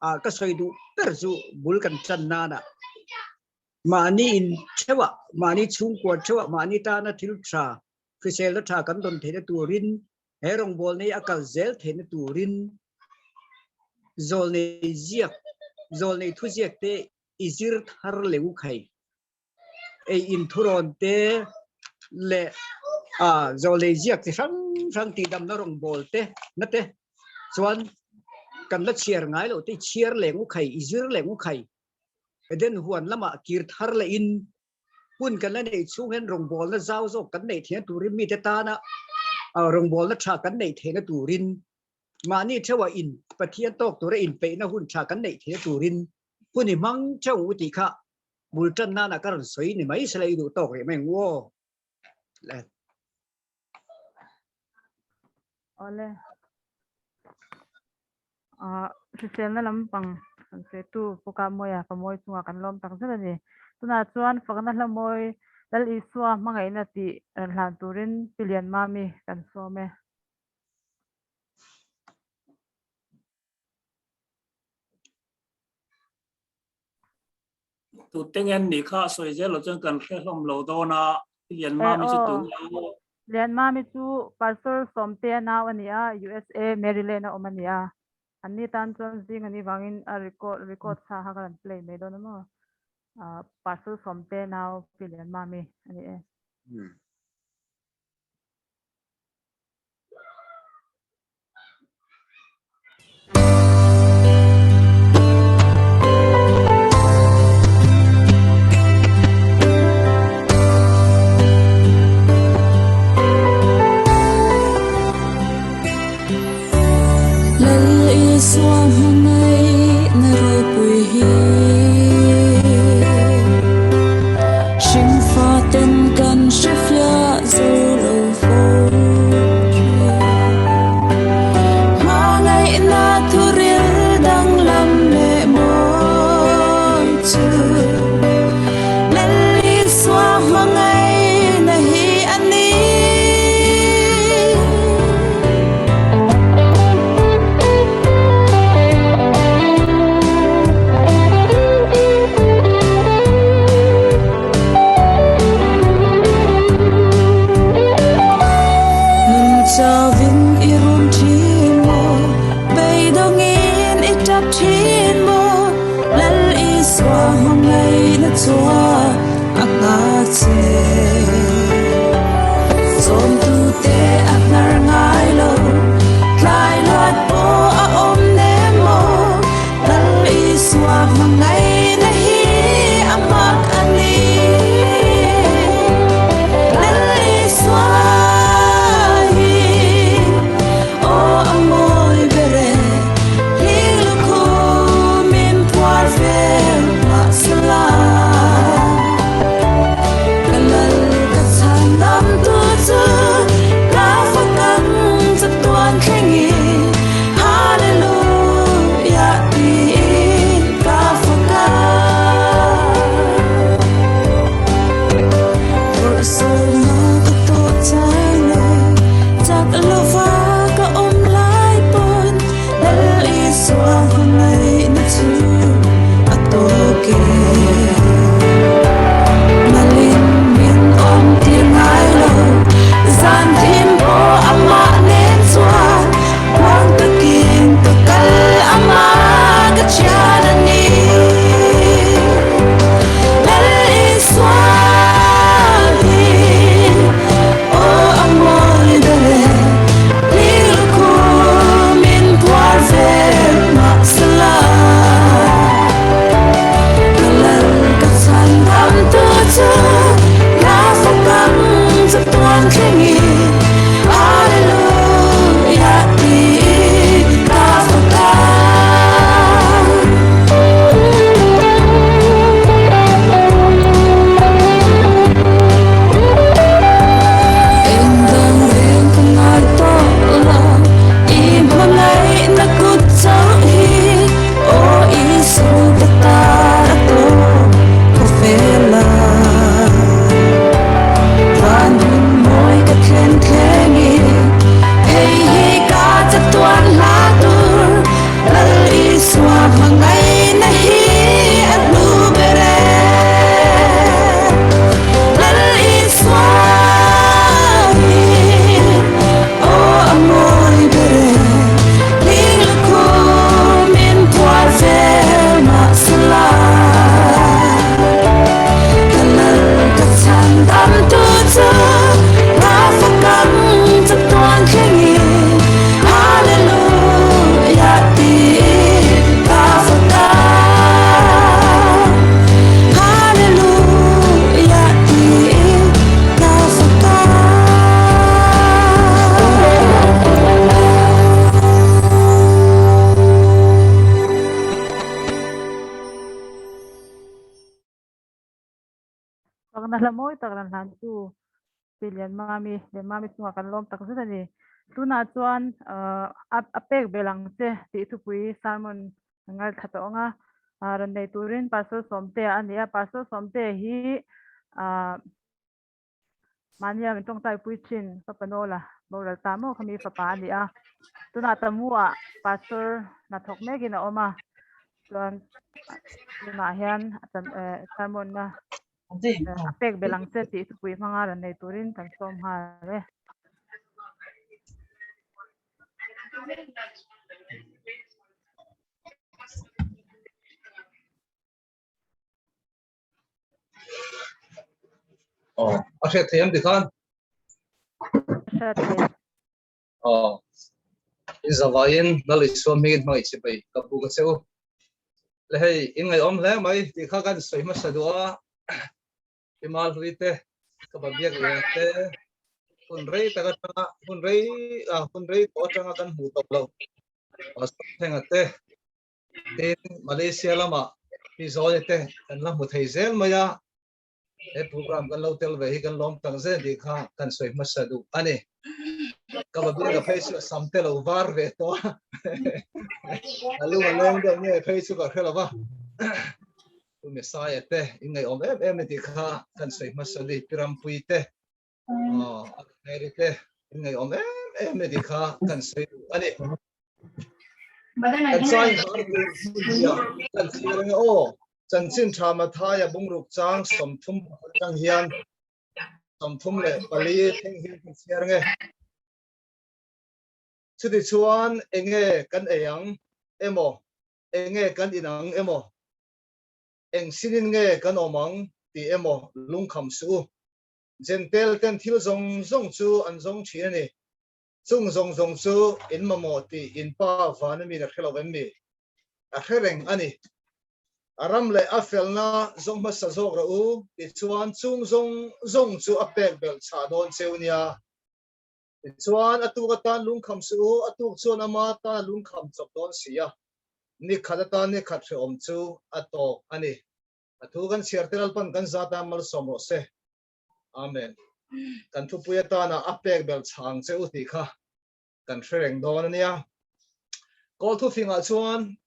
ah ka sawi duh ber chu bul kan chan nana mahni in theuhah mahni chhungkua theuhah mahni tana thil tha hriselna tha kan dawn theihna turin he rawngbawlna hi a kal zel theihna turin zawlnei ziak zawlnei thuziak te i zir thar leh u khai. Ei in thurawn te leh ah zawlei ziak chi hrang hrang tihdamna rawngbâwl te na te chuan kan la chhiar ngai loh te i chhiar leh ngu khai, i zir leh ngu khai. Eden huan lamah kir thar leh in hun kan la neih chhung hian rawngbâwlna zau zawk kan neih theihna turin mite tana rawngbâwlna tha kan neih theihna turin mahni theuhah in Pathian tawk tura inpeihna hun tha kan neih theihna turin hun i hmang theuh u tih kha bul tan nana ka rawn sawi ni mai se la i duh tawk rih mai ang u aw. Le. Awle. Ah, hriselna lampang kan sawi tu Puka Mawia fa mawi chungah kan lawm tak zet a ni. Tunah chuan fakna hla mawi Lal Isua hmangaihna tih rawn hlan turin Pi Lianmami kan sawm e. Tu te nge an nih kha a sawi zel lo chuan kan hre hlawm lo dawn a, Lianmami chu tu nge aw? Lianmami chu Pastor Sawmtea nau a ni a, USA Maryland a awm a ni a. An ni tan chuan zing a nih vangin a record record sa kha ka rawn play mai dawn a maw. Pastor Sawmtea nau Pi Lianmami a ni e. Lal Isua hmangaihna ropui hi Hringfa ten kan hre fiah zo lo fo thin. Hmangaihna thuril danglam leh mawi chu Lal Isua hmangaihna hi a ni. Nun chauhin i rum thin maw, beidawngin i tap thin maw, Lal Isua hmangaihna chuan a nghah che. Zawmtute a hnar ngai lo, tlai luat pawh a awm nem maw, Lal Isua hmangaihna hi a mak a ni. Lal Isua hi aw a mawi ber e, hling lukhum in phuar vel mahsela. Ka Lal. Fakna hla mawi tak ran hlan chu Pi Lianmami, Lianmami chungah kan lawm tak zet a ni. Tunah chuan a pek belh ang che tih thupui sermon kan ngaithla tawh ang a. Rawn nei turin Pastor Sawmtea a ni a, Pastor Sawmtea hi Mahnia min tawngtai pui thin fapa Nawla boral ta maw khami fapa a ni a. Tunah Tamu-ah Pastor hnathawk mekin a awm a, chuan tunah hian sermon na a pek belh ang che tih thupui hmanga rawn nei turin kan sawm nghal e. Aw, a hriat thei ang tikhan. Hriat thei. Aw, in zavaiin Lal Isua hmingin hmangaih che bai ka pu ka che u. Le hei, in ngaihawm hle mai tih kha kan sawi hmasa duh a. Himal hlui te, ka ba biak lian te, hun rei tak atanga, hun rei, hun rei tawh atanga kan hmuh tawh lo. Pastor Thenga te, Tin, Malaysia lamah mi zawi te kan la hmu thei zel mai a, he program kan lo tel ve hi kan lawm tak zel tih kha kan sawi hmasa duh a ni. Ka va biak a phei chu a sam te lo var ve tawh a, a lung a leng deuh nge phei chu ka hre lo va. Pu Messiah te in ngaihawm em em a ni tih kha kan sawi hmasa ni, Pi Rampui te, Mary te in ngaihawm em em a ni tih kha kan sawi duh a ni. Kan chai har tur hmun kan thlir ange aw. Chanchin tha Mathaia bungruk chang 31 atang hian 34 thleng hian kan chhiar ange. Chuti chuan enge kan ei ang emaw, enge kan in ang emaw, eng sinin nge kan awm ang tih emaw lungkham suh u. Jentel ten thil zawng zawng chu an zawng thin a ni. Chung zawng zawng chu in mamawh tih in pa van ami a hre lo em mi? A hre reng a ni. A ram leh a felna zawng hmasa zawk rawh u, tichuan chung zawng zawng chu a pek belh chhah dawn cheu nia. Tichuan a tuk atan lungkham suh u, a tuk chuan ama tan a lungkham chawp dawn si a, ni khat atan ni khat hrehawm chu a tawk a ni. A thu kan chhiar te Lalpan kan zat a malsawm rawh se. Amen. Kan thupui atana a pek belh chhang che u tih kha kan hre reng dawn a nia. Kawl thufingah chuan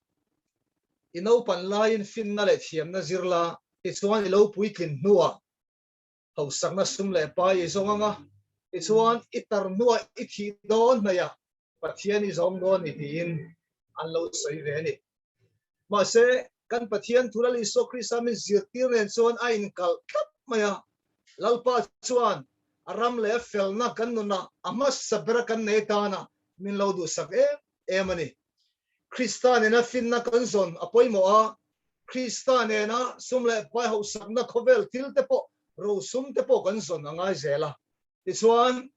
i naupan laiin finna leh thiamna zir la, tichuan i lo puitlin hnuah hausakna sum leh pai i zawng ang a, tichuan i tar hnuah i thih dawn hnaihah Pathian i zawng dawn ni tiin an lo sawi ve a ni. Mahse, kan Pathian thu Lal Isua Krista min zirtir nen chuan a inkalh tlat mai a. Lalpa chuan a ram leh a felna kan nunah a hmasa bera kan nei tana min lo duhsak em em a ni. Krista nena finna kan zawn a pawimawh a, Krista nena sum leh pai hauhsakna khawvel thil te pawh rosum te pawh kan zawn a ngai zel a. Tichuan,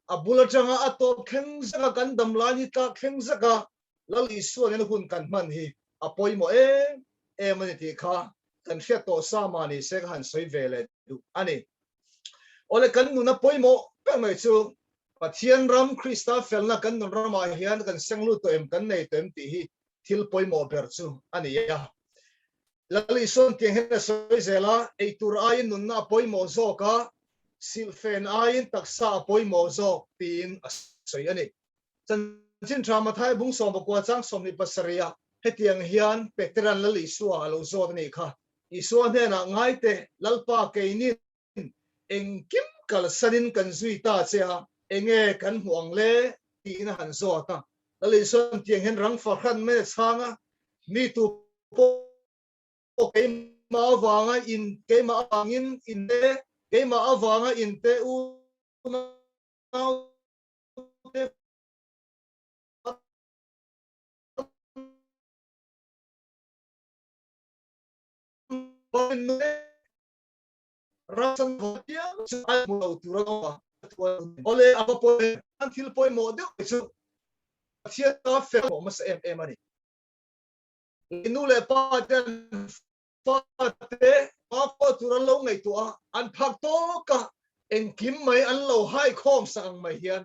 a bul atanga a tawp thleng zaka kan dam lai ni tlak thleng zaka Lal Isua nena hun kan hman hi a pawimawh em em a ni tih kha kan hriat tawh sa mah ni se ka han sawi ve leh duh a ni. Awle kan nuna pawimawh ber mai chu Pathian ram Krista felna kan nun ramah hian kan seng lut tawh em kan nei tawh em tih hi thil pawimawh ber chu a ni a. Lal Isuan tiang hian a sawi zel a, eitur aiin nunna a pawimawh zawk a, silhfen aiin taksa a pawimawh zawk tiin a sawi a ni. Chanchin tha Mathai bung 19 chang 27 ah hetiang hian Petera'n Lal Isua a lo zawt a nih kha, Isua hnenah ngaite Lalpa keinin engkim kalsanin kan zui ta che a, enge kan hmuh ang le? tiin a han zawt a. Lal Isuan tiang hian rang fahran mai a chhang a, Mi tu pawh keimah avanga in keimah avangin in te keimah avanga in te unau te Rasan piang chu ai hmu lo tur an awm a. Awle a va pawi an thil pawimawh deuh chu Pathian ta fel hmasa em em a ni. Nu leh pa te an fa te pa pawh tur an lo ngaihtuah a, an phak tawk a, engkim mai an lo hai khawm sak ang mai hian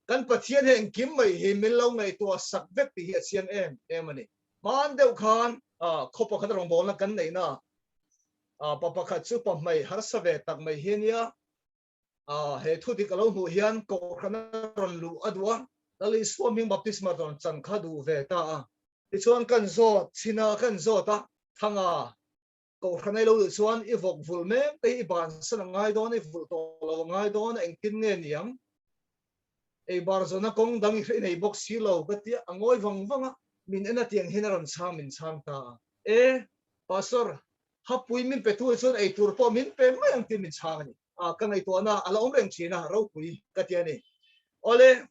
kan Pathian hi engkim mai hi min lo ngaihtuah sak vek tih hi a chiang em em a ni. Hman deuh khan khaw pakhat rawngbawlna kan neihna. Pa pakhat chu pa hmei harsa ve tak mai hi a nia. He thu dik a lo hmuh hian kohhran a rawn luh a duh a, Lal Isua hming baptisma rawn chan kha duh ve ta a. Tichuan kan zawt chhin a, kan zawt a, Thanga, kohhran ei lo duh chuan i vawk vulh mek te hi i bansan a ngai dawn a, i vulh tawh lo a ngai dawn a, engtin nge niang? Ei bar zawna kawng dang i hre nei bawk si lo ka tia, a ngawi vang vang a, min en a tiang hian a rawn chhang min chhang ta a. E, Pastor, hapui min pe tu chuan ei tur pawh min pe mai ang tih min chhang a ni. A, ka ngaihtuahna a la awm reng thin a, ropui ka ti a ni. Awle,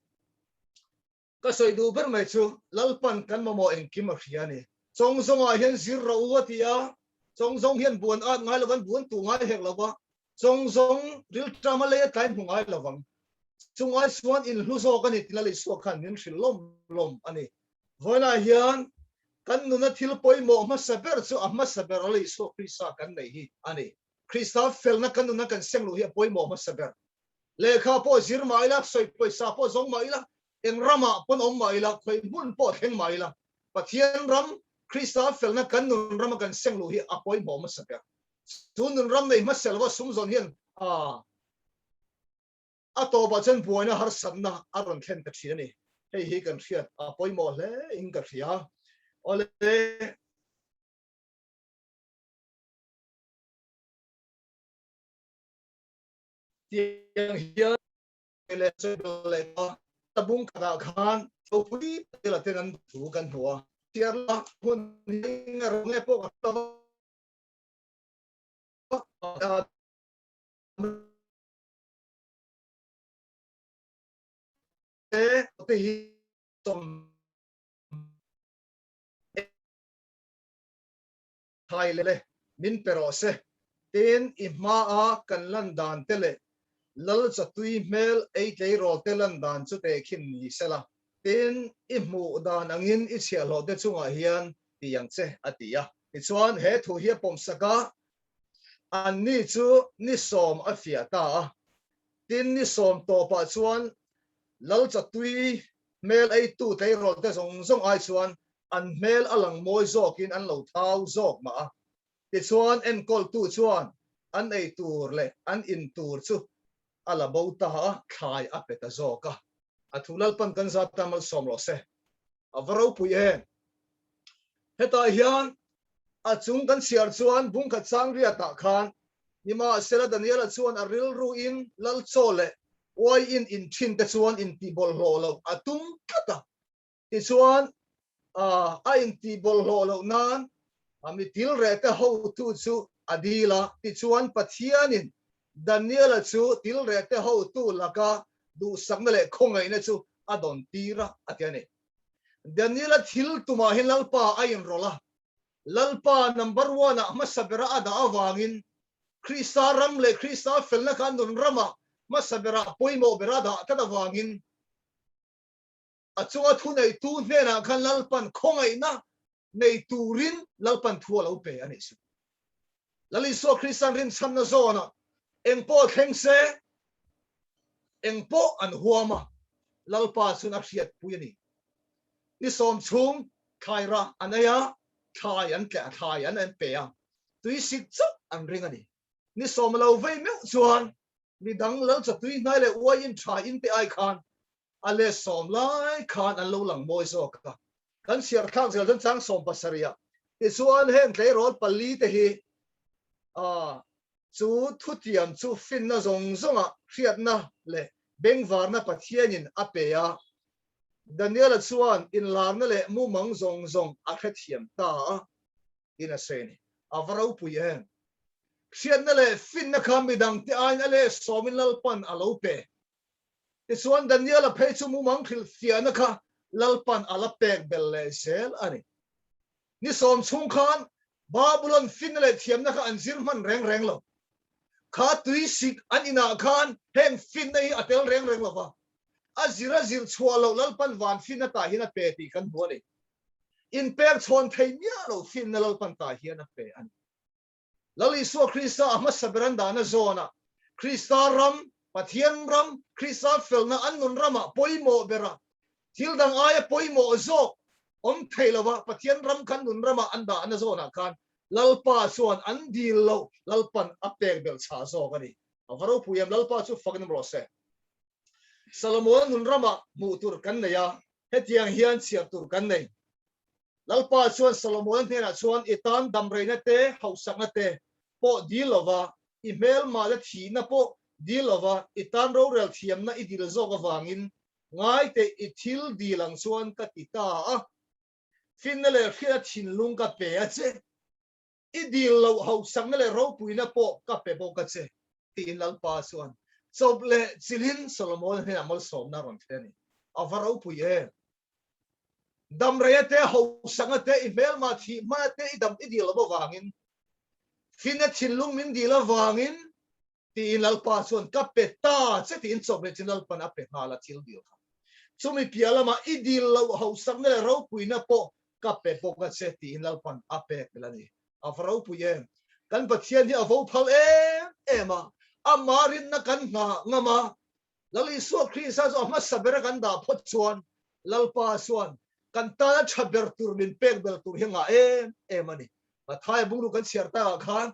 ka sawi duh ber mai chu Lalpan kan mamawh engkim a hria a ni. Chawng zawngah hian zir rawh u a ti a, chawng zawng hian buan at ngai lo van, buan tuh ngai hek lo va, chawng zawng rilṭama lei a tlai hmu ngai lo vang. Chungai chuan inhlu zawk a ni tih Lal Isua khan min hrilh lawm lawm a ni. Vawiinah hian kan nuna thil pawimawh hmasa ber chu a hmasa ber Lal Isua Krista kan neih hi a ni. Krista felna kan nuna kan seng luh hi a pawimawh hmasa ber. Lehkha pawh zir mah ila, sawi pawisa pawh zawng mah ila, eng ramah pawn awm mah ila, khawi hmun pawh thleng mah ila, Pathian ram, Krista felna kan nun rama kan seng luh hi a pawimawh hmasa ber. Chu nun ram nei hmasa lova sum zawn hian a A tawpah chuan buaina harsatna a rawn thlen ta thin a ni. Hei hi kan hriat a pawimawh hle in ka hria. Awle. Tiang hian leh sawi leh ta tabung khatah khan ropui la ten an thu kan hmu a. Chhiar la hun hi nge rawh nge pawh ka hre lo va. Te hi som thai le min pe rawh se. Tin, i hmaa kan lan dan te leh lal chatui hmel ei tleirawl te lan dan chu tehkhin ni sela. Tin, i hmuh dan angin i chhiahhlawh te chungah hian ti ang che, a ti a. Tichuan, he thu hi a pawmsak a, Anni chu ni sawm a fiah ta a, tin ni sawm tawpah chuan Lalchatui hmel eitu tleirawlte zawng zawng ai chuan an hmel a lang mawi zawkin an lo thau zawk mah a. Tichuan enkawltu chuan an ei tur leh an in tur chu a la bo ta a, thlai a pe ta zawk a. A thu Lalpan kan zat ta malsawm rawh se. A va ropui em! Hetah hian a chung kan chhiar chuan bungkhat chang riatah khan nimahsela Daniela chuan a rilruin lal chaw leh uaiin in thin te chuan intihbawlhhlawh loh a tum tlat a. Tichuan a intihbawlhhlawh loh nan mi tilreh te hotu chu a dil a. Tichuan Pathianin Daniela chu tilreh te hotu laka duhsakna leh khawngaihna chu a dawn tir a, a ti a ni. Daniela thil tumah hian Lalpa a inrawlh a, Lalpa number one ah hmasa bera a dah avangin Krista ram leh Krista felna kha nun ramah hmasa berah pawimawh bera a dah tlat avangin a chunga thuneitu hnenah khan Lalpan khawngaihna nei turin Lalpan thu a lo pe a nih chu. Lal Isua Kristan rinchhanna zawnah eng pawh thleng se, eng pawh an huam a, Lalpa chuan a hriatpui a ni. Ni sawm chhung thlai rah an ei a, thlai an tleh a, thlai an an pe a, tui sik chauh an ring a ni. Ni sawm lo vei meuh chuan midang Lalcha tui hnai leh uaiin tha in te ai khan a let sawm lai khan an lo lang mawi zawk a. Kan chhiar thlak zel chuan chang sawm pasarih tichuan heng tleirawl pali te hi chu thutiam chu finna zawng zawngah hriatna leh bengvarna Pathianin a pe a. Daniela chuan inlarna leh mumang zawng zawng a hrethiam ta a in a sawi a ni. A va ropui em! Hriatna leh finna kha midangte aiin a let sawmin Lalpan a lo pe. Tichuan Daniela phei chu mumang hrilhfiahna kha Lalpan a la pek bel leh zel a ni. Ni sawm chhung khan Babulon finna leh thiamna kha an zir hman reng reng lo. Kha tui sik an inah khan heng finna hi a tel reng reng lo va, a zir a zir chhuah loh Lalpan van finna tah hian a pe tih kan hmu a ni. Inpek chhawn thei miah lo finna Lalpan tah hian a pe a ni. Lal Isua Krista a hmasa ber an dahna zawnah Krista ram, Pathian ram, Krista felna an nun ramah pawimawh bera thil dang aia pawimawh zawk awm thei lova Pathian ram khan nun ramah an dahna zawnah khan. Lalpa chuan an dil loh Lalpan a pek belh chhah zawk a ni. A va ropui em, Lalpa chu fak in rawh se. Solomon nun ramah hmuh tur kan nei a, hetiang hian chhiar tur kan nei. Lalpa chuan Solomon hnenah chuan i tan damreina te, hausakna te pawh dil lova, i hmelmahna thihna pawh dil lova, i tan rorel thiamna i dil zawk avangin ngai teh i thil dil ang chuan ka ti ta a. Finna leh hriatna thinlung ka pe a che. I dil loh hausakna leh ropuina pawh ka pe bawk a che, tiin Lalpa chuan chawp leh chilhin Solomon hnenah malsawmna a rawn thlen a ni. A va ropui em! Damreia te, hausakna te, i hmelmah thih hmana te i dam i dil loh avangin, finna thinlung min dil avangin, tiin Lalpa chuan ka pe ta che tiin chawp leh chin Lalpan a pe nghal a thil dil kha. Chumi piah lamah i dil loh hausakna leh ropuina pawh ka pe bawk a che tiin Lalpan a pek belh a ni. A va ropui em! Kan Pathian hi a vo phal em em a, amah rinna kan nghah ngam a, Lal Isua Krista chu a hmasa bera kan dah phawt chuan Lalpa chuan kan tana tha ber tur min pek bel tur hi ngah em em a ni. Mathaia bungruk kan chhiar takah khan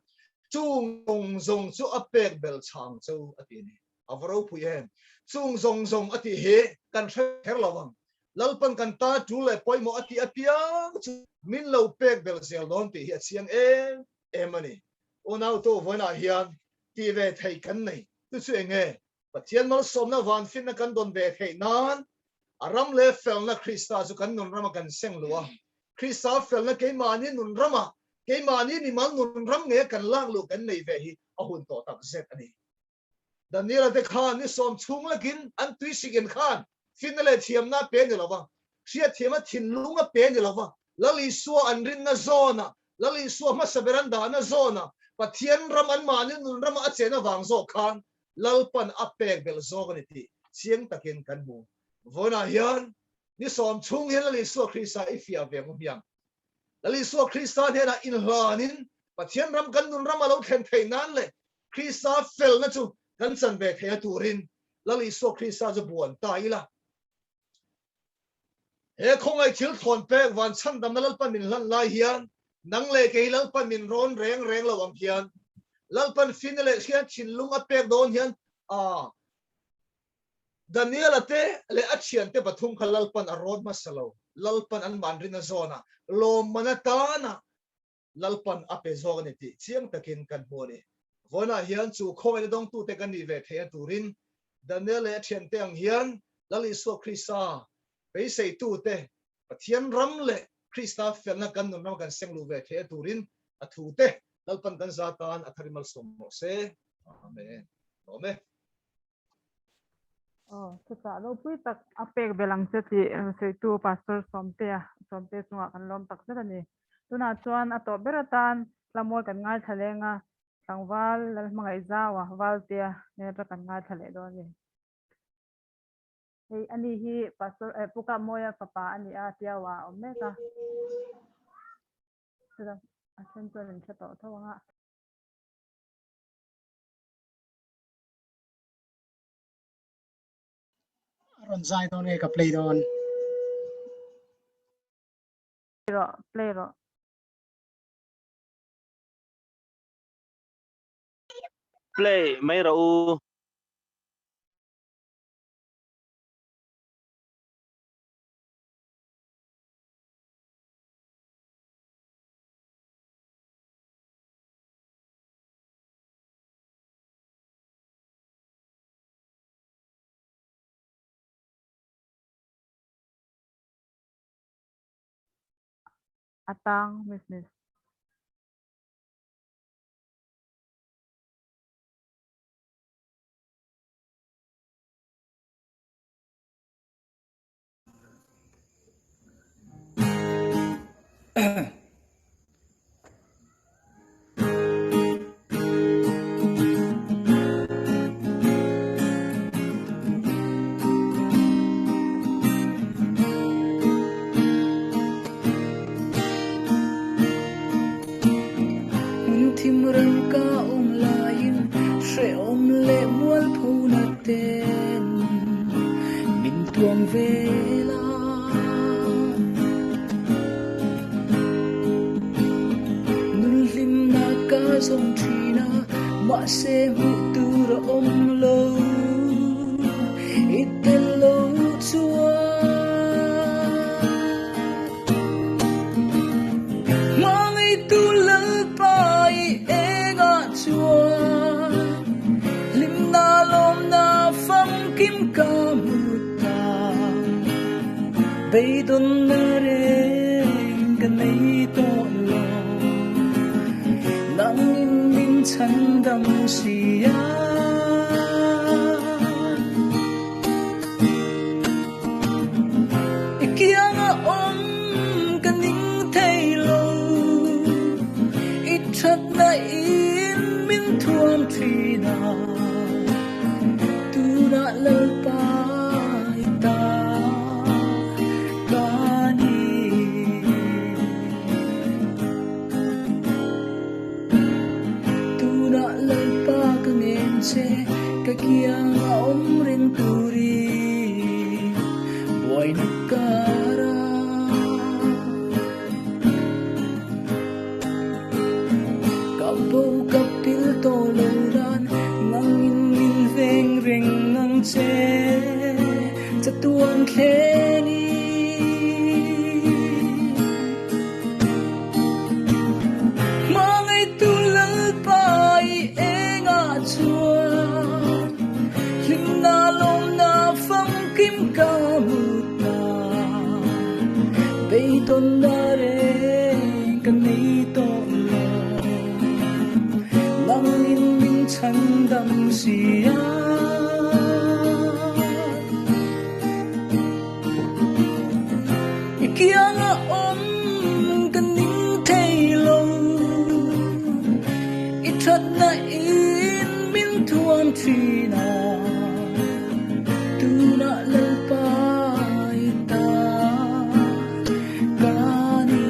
chung zawng zawng chu a pek bel chang chu a ti a ni. A va ropui em! Chung zawng zawng a tih hi kan hre kher lo ang. Lalpan kan tana tul leh pawimawh a tih apiang chu min lo pek bel zel dawn tih hi a chiang em em a ni. Unautu vawiinah hian tih ve theih kan nei. Chu chu eng nge? Pathian malsawmna vanfinna kan dawn ve theih nan a ram leh felna Krista chu kan nun rama kan seng luh a. Krista felna keimahni nun rama, keimahni mimal nun ram nge kan lak luh kan nei ve hi a hun tawh tak zet a ni. Daniela te khan ni sawm chhung lakin an tuisik in khan finna leh thiamna a pe ni lova, hriatthiamna thinlung a pe ni lova, Lal Isua an rinna zawnah, Lal Isua hmasa ber an dahna zawnah, Pathian ram anmahni nun rama a chen avang zawk khan Lalpan a pek belh zawk a ni tih chiang takin kan hmu. Vawiinah hian ni sawm chhung hian Lal Isua Krista i fiah ve ang u hmiang. Lal Isua Krista hnenah inhlanin Pathian ram kan nun ram a lo thlen theih nan leh Krista felna chu kan chan ve theihna turin Lal Isua Krista chu buan ta ila. He khawngaih thil thawn pek van chhandamna Lalpan min hlan lai hian nang leh kei Lalpan min rawn reng reng lo ang hian Lalpan finna leh hriat thinlung a pek dawn hian a Daniela te leh a thiante pathum kha Lalpan a rawn hmasa lo. Lalpan an manrina zawnah lawmman atana Lalpan a pe zawk a ni tih chiang takin kan hmu a ni. Vawiinah hian chu khawngaihna dawngtute kan nih ve theihna turin Daniel leh a thiante ang hian Lal Isua Krista beiseitute Pathian ram leh Krista felna kan nun rama kan seng luh ve theihna turin a thute Lalpan kan za tan a thar i malsawm rawh se. Amen. Lawm e. Aw, chutah ropui tak a pek belh ang che tih sawitu Pastor Sawmtea, Sawmte chungah kan lawm tak zet a ni. Tunah chuan a tawp ber atan hlamawi kan ngaithla leng a, tlangval Lalhmangaih Zaua, Valtea nen atang kan ngaithla leh dawn a ni. Hei ani hi Pastor eh Pu Kapmawia fapa a ni a, Tiaua a awm mek a. Chutah a then chuan an hre tawh tho ang a. A rawn zai dawn nge ka play dawn? Play rawh, play rawh. Play mai rawh u. Atang miss miss. Hmun thim rang ka awm laiin hrehawm leh mualphona ten min tuam vel a. Nun Mahse hmuh tur a awm lo i tel lo chuan. Hmangaihtu Lalpa i engah chuan hlimna lawmna famkim ka hmu ta. Beidawnna reng ka nei tawh lo, nangin min chhandam si a. I kianga awm ka ning thei lo, i thatna in min thuam thin a, tunah Lalpa i ta ka ni. Tunah Lalpa ka ngen che, ka kianga awm reng turin buaina kara. Ka bo ka pil tawh lo nan nangin min veng reng ang che, chatuan thlengin. Hmangaihtu Lalpa i engah chuan hlimna lawmna famkim ka hmu ta. Beidawnna reng ka nei tawh lo, nangin min chhandam si a. I kianga awm ka ning thei lo, i thatna in min thuam thin a, tunah Lalpa i ta ka ni.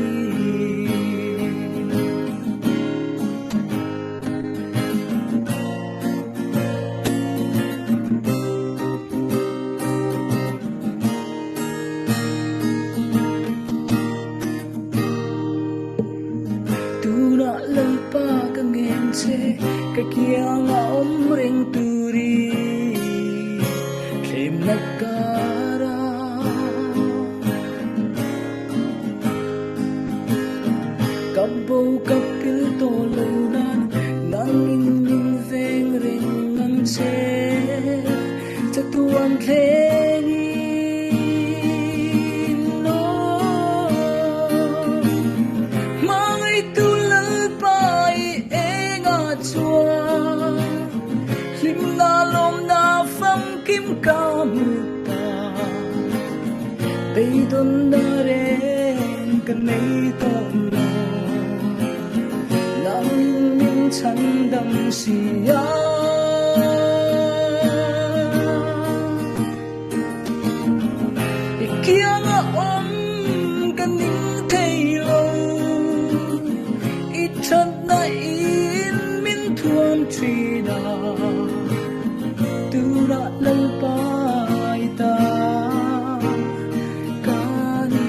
Tunah Lalpa ka ngen che, ka kianga awm reng turin thlemna kara. Ka bo ka pil tawh lo nan nangin min veng reng ang che. Chatuan thlengin aw. Hmangaihtu Lalpa i engah chuan hlimna lawmna famkim ka hmu ta. Beidawnna reng ka nei tawh lo, nangin min chhandam si a. I kianga awm ka ning thei lo, i thatna in min thuam thin a, tunah Lalpa i ta ka ni.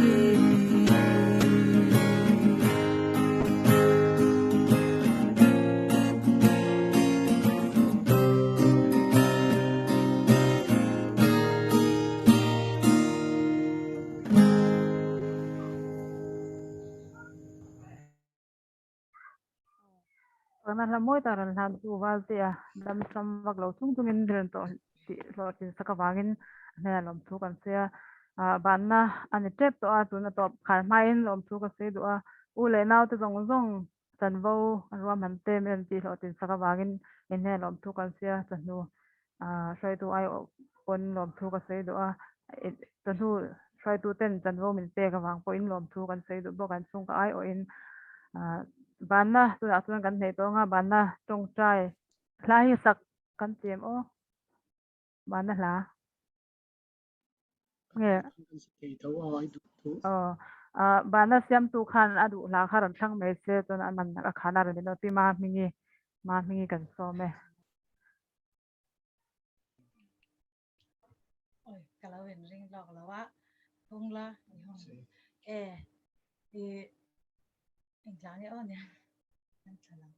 Tuna hla mawi tak rawn hlan tu Valtea dam sam vak lo chung chungin rilru tawh tih hlawhtlin sak avangin a hnenah lawmthu kan sawi a. Ah banna a ni tep tawh a, tuna tawp khar hmain lawmthu ka sawi duh a. U leh naute zawng zawng chanvo an ruahman te min rawn tih hlawhtlin sak avangin in hnenah lawmthu kan sawi a. Chawhnu ah hruaitu aiawh pawn lawmthu ka sawi duh a, chawhnu hruaitu ten chanvo min pek avang pawhin lawmthu kan sawi duh bawk an chhungka aiawhin ah banna tunah chuan kan hneih tawh anga banna tawngtai hla hi sak kan ti em aw banna hla nge aw ah banna siamtu khan a duh hla kha rawn thlang mai se chuan a man a khana rawn inawt pi Mahmingi Mahmingi kan sawm e. Oi, ka lo in ring lawk lo a, hung la, i hung. E, i engtlang nge aw nia, an tha lo.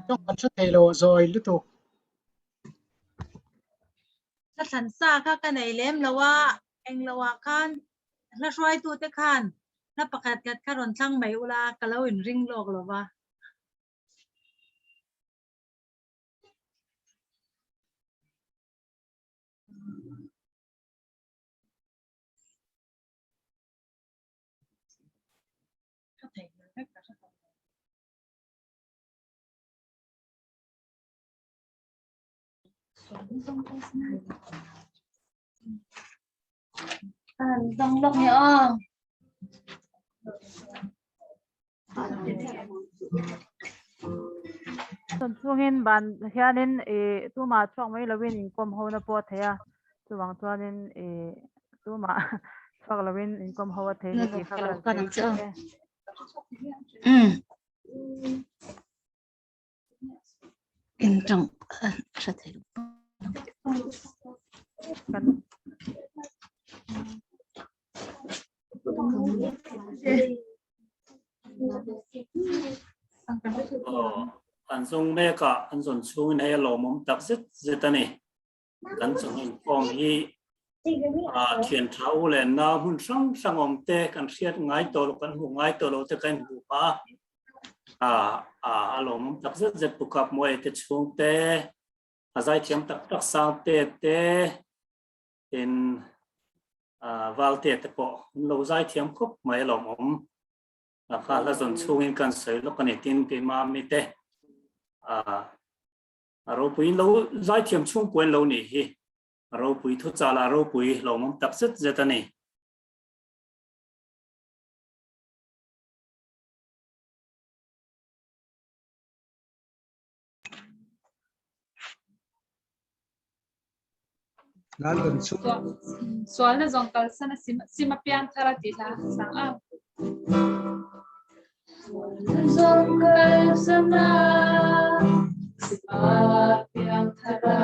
Tawng kan hre thei lo zawi lutuk. Ka thlan sa kha ka nei lem lo a, englo ah khan hla hruaitute khan hla pakhat khat kha rawn thlang mai ula ka lo inring lawk lo va. Dong lok ni aw. Chun chungin ban hianin i tumah chhuak mai lovin inkawm ho na pawh a thei a, chuvang chuanin i tumah chhuak lovin inkawm ho a thei ni tih kha ka rawn sawi chiah e. In tawng hre thei lo. Kan An zawng mek a, an zawn chhungin hei a lawmawm tak zet zet a ni. Kan chawhnu inkhawm hi thian tha u leh nau hmun hrang hrang awm te kan hriat ngai tawh lo, kan hmuh ngai tawh lo te kan inhmu phah a, a lawmawm tak zet zet Pu Kapmuaia te chhung te, a zaithiam tak tak Sangte te, tin Valte te pawh an lo zaithiam khawp mai a lawmawm. Kha hla zawn chhungin kan sawi lawk a ni, tin keimah mi te a ropui lo zaithiam chhungkua in lo nih hi a ropui thuchah lah ropui hlawmawm tak zet zet a ni. Lal chu. Sualna zawng kalsan a sim a piang thar a tih hla sang a. Sualna zawng kalsan a sim a piang thar a.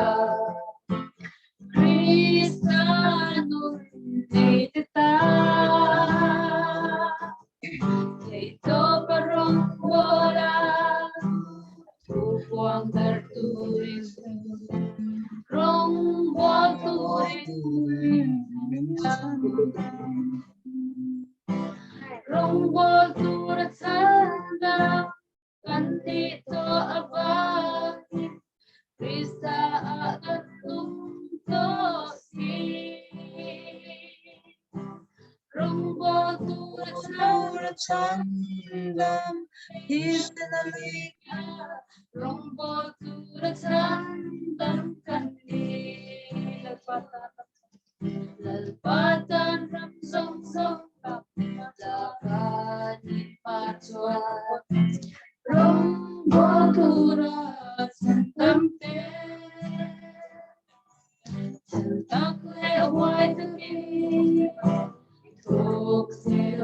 Krista nun nei te ta. Theihtawp a rawngbawl a, thu puang darh turin, rawngbawl turin min chhan. Rawngbawl tur a chhan a, kan tih tawh avangin Krista ah kan nung tawh si. Rawngbawl tur a chhan dam, thisen a ling a, rawngbawl tur a chhan dam kan ni. Lalpa tan ram zawng zawng laka ni pa chuan rawngbawl tura chhan dam te. Thil tak leh huai takin thuk zel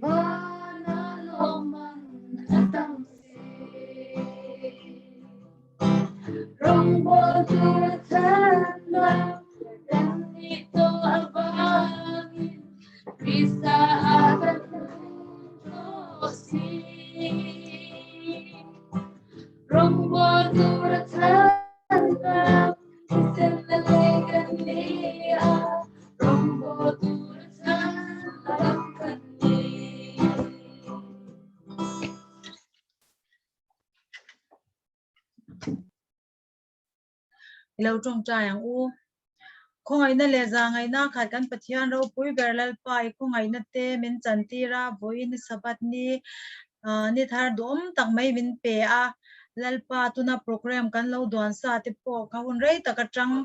Vana lawman a tam si. Rawngbawl tura chhan dam kan nih tawh avangin Krista ah kan nung tawh si. Rawngbawl tura chhan dam thisen la lei kan ni a, rawngbawl tura chhan dam kan ni. I lo tawngtai ang u. Khawngaihna leh zahngaihna khat kan Pathian ropui ber Lalpa i khawngaihna te min chantir a, vawiin i Sabbath ni ni thar duhawm tak mai min pe a. Lalpa tuna program kan lo duan sa te pawh kha hun rei tak atang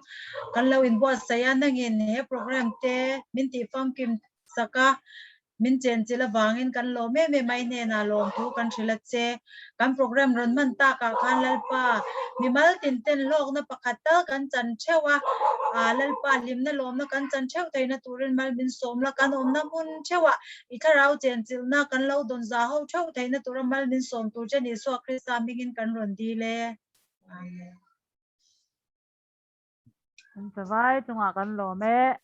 kan lo inbuatsaih a, nangin he program te min tih famkim sak a, Min chenchilh avangin kan lawm em em a, i hnenah lawmthu kan hrilh a che. Kan program rawn hman takah khan Lalpa mimal tinten hlawkna pakhat tal kan chan theuh a, Lalpa hlimna lawmna kan chan theuh theihna turin mal min sawm la, kan awmna hmun theuhah i thlarau chenchilhna kan lo dawn za ho theuh theihna tura mal min sawm tur che ni Isua Krista hmingin kan rawn dil e. Amen. Kan chavai chungah kan lawm e.